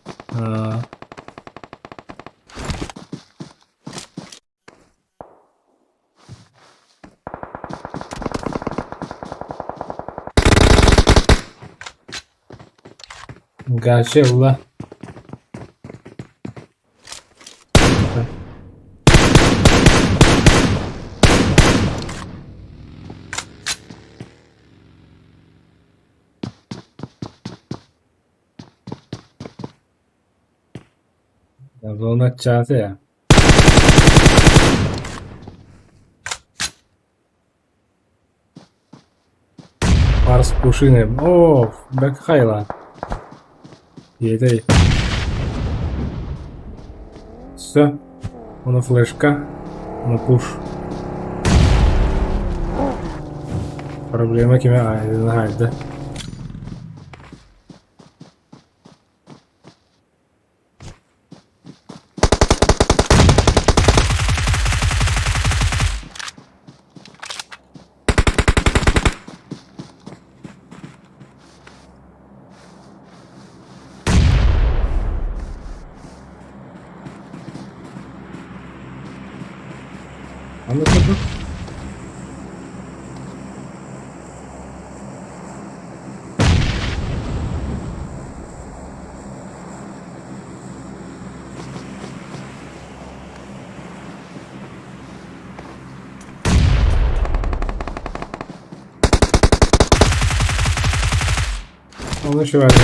Гача ылла. Зона чаты. Парс пушины. О, Бэкхайла. Едей. Все. Оно флешка. Оно пуш. Проблема кime ait? Anlatıldı. Onu şu verdim.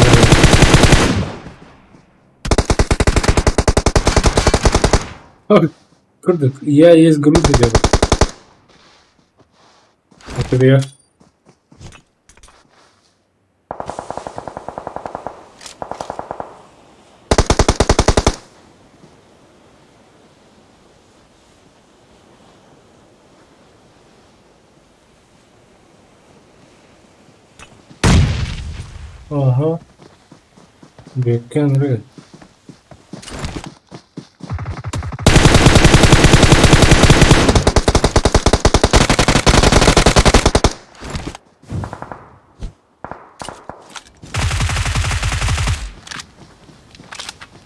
Курдук, я есть грузы делаю. Это я. Ага. Беккен ры.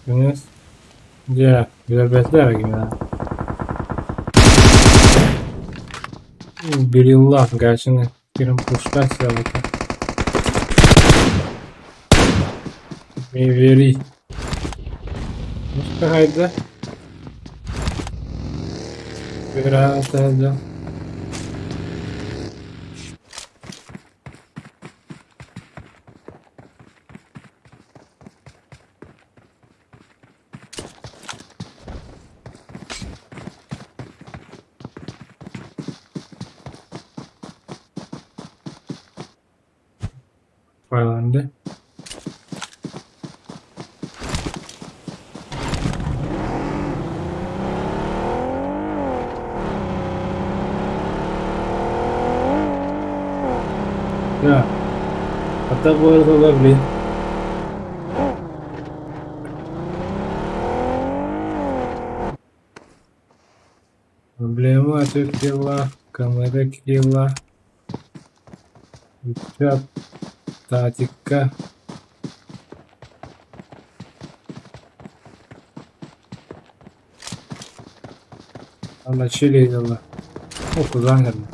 Күнүс. Дьэ, билэрбэттэр гина. Берилла гачыны кирим пушка сялыка. Мейвери. Мускахайда. Верата. Правильно. Да. Hatta bu arada olabilir. Проблема килла, камера килла, татика. Начали дела. О, куда наверное.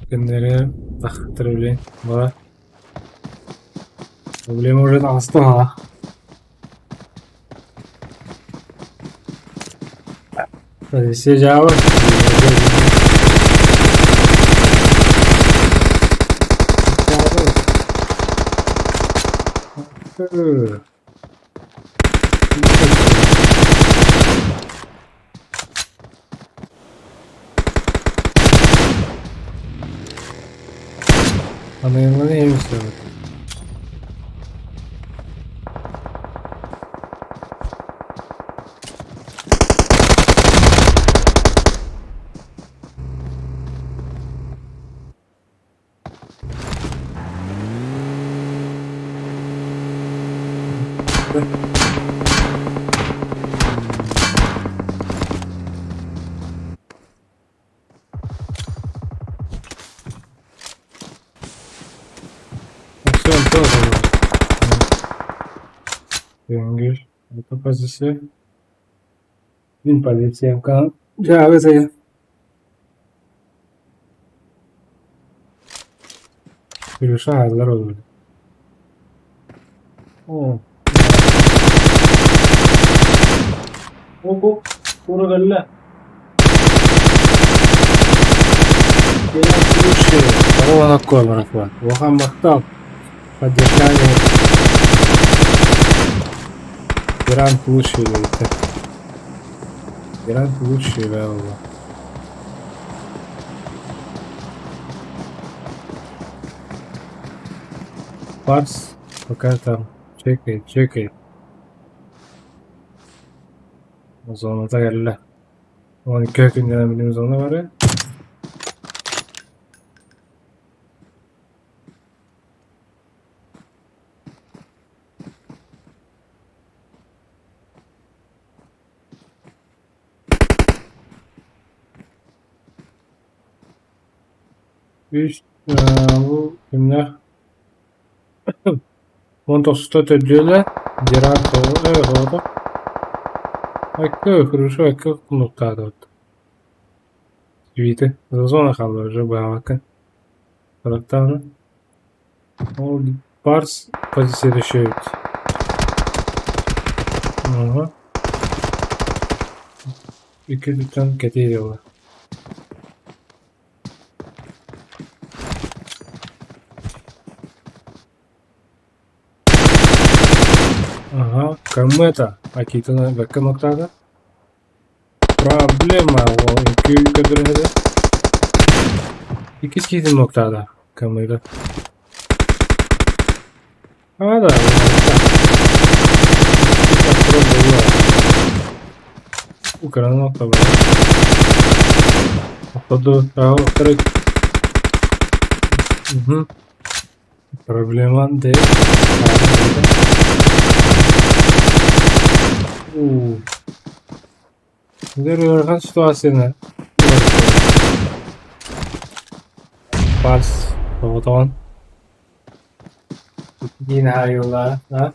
Күннэри тахтыр Ба. Проблема уже таҕыста. Все жабы. Анайымланы емістер. Все, тоже. Döngül. Это позиция. Мин позициям кан. Жабы Плюша olur. О. Ого, Кургалла. Охан мактал. Поддержание. Грант лучший, говорит. Грант лучший, да, Парс пока там чекает, чекает. Зоната кэллэ. Он kökünden bilim zona var ya. Üç, bu kimler? 19 төдүөлэ, Герард orada. Akka хорошо, akka noktada. Видите, зона kaldı уже бавака. Taraftarı. O Bars позиция решает. Ага. İki dükkan ketiyor. Ага, комета. Акитана бәкке noktada. Problema o iki ködürede. İki kişi noktada. Kamera. А, да. Украина nokta var. Походу, второй. Угу. Проблема de. Ыарахан ситуацияны Барс тоҕотоҕун диин хаайылла а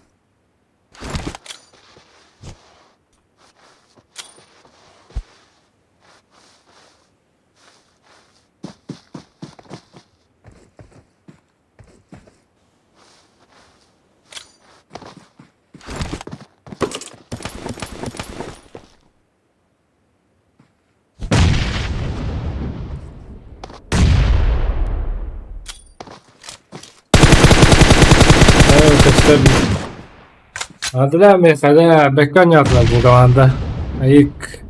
Адыла Михаля бэккэ оонньоотулар бу команда. Айык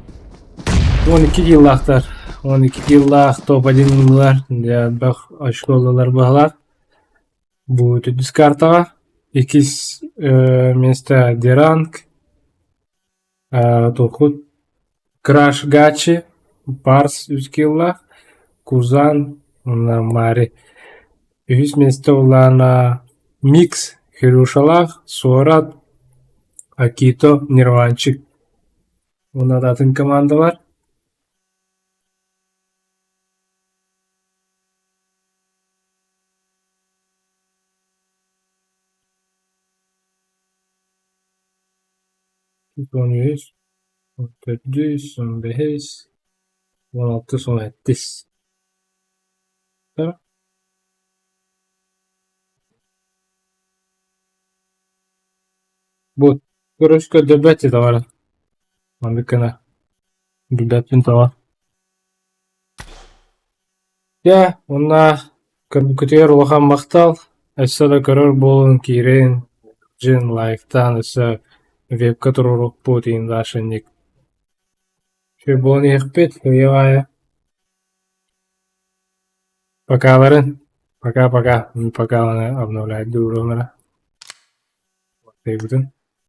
12 киллаахтар. 12 киллаах топ-1 ыллылар. Дьэ элбэх очко ыллылар быһалаах. Бу төрдүс картаҕа иккис миэстэ Деранг, Тухут Краш Гачи, Барс үс киллаах, Кузан уонна Мари. Үһүс миэстэ улаана Микс Хирюшалаах, Суорат, Акито, Нирванчик уонна да атын командалар. 13, 14, 15, 16, 17. Бу көрүс көрдөрбөт этэ бары. Маннык гына билбэппин тоҕо. Дьэ, уонна көрбүккүтүгэр улахан махтал. Өссө да көрөр буолун киирин, дьин лайктаан өссө вебка туруорукпут иин дашинник. Үчүгэй буолан иһиэхпит, үйэ аайы. Покаларын, пока-пока, пока обновляйдууруҥара. Тыйбытын.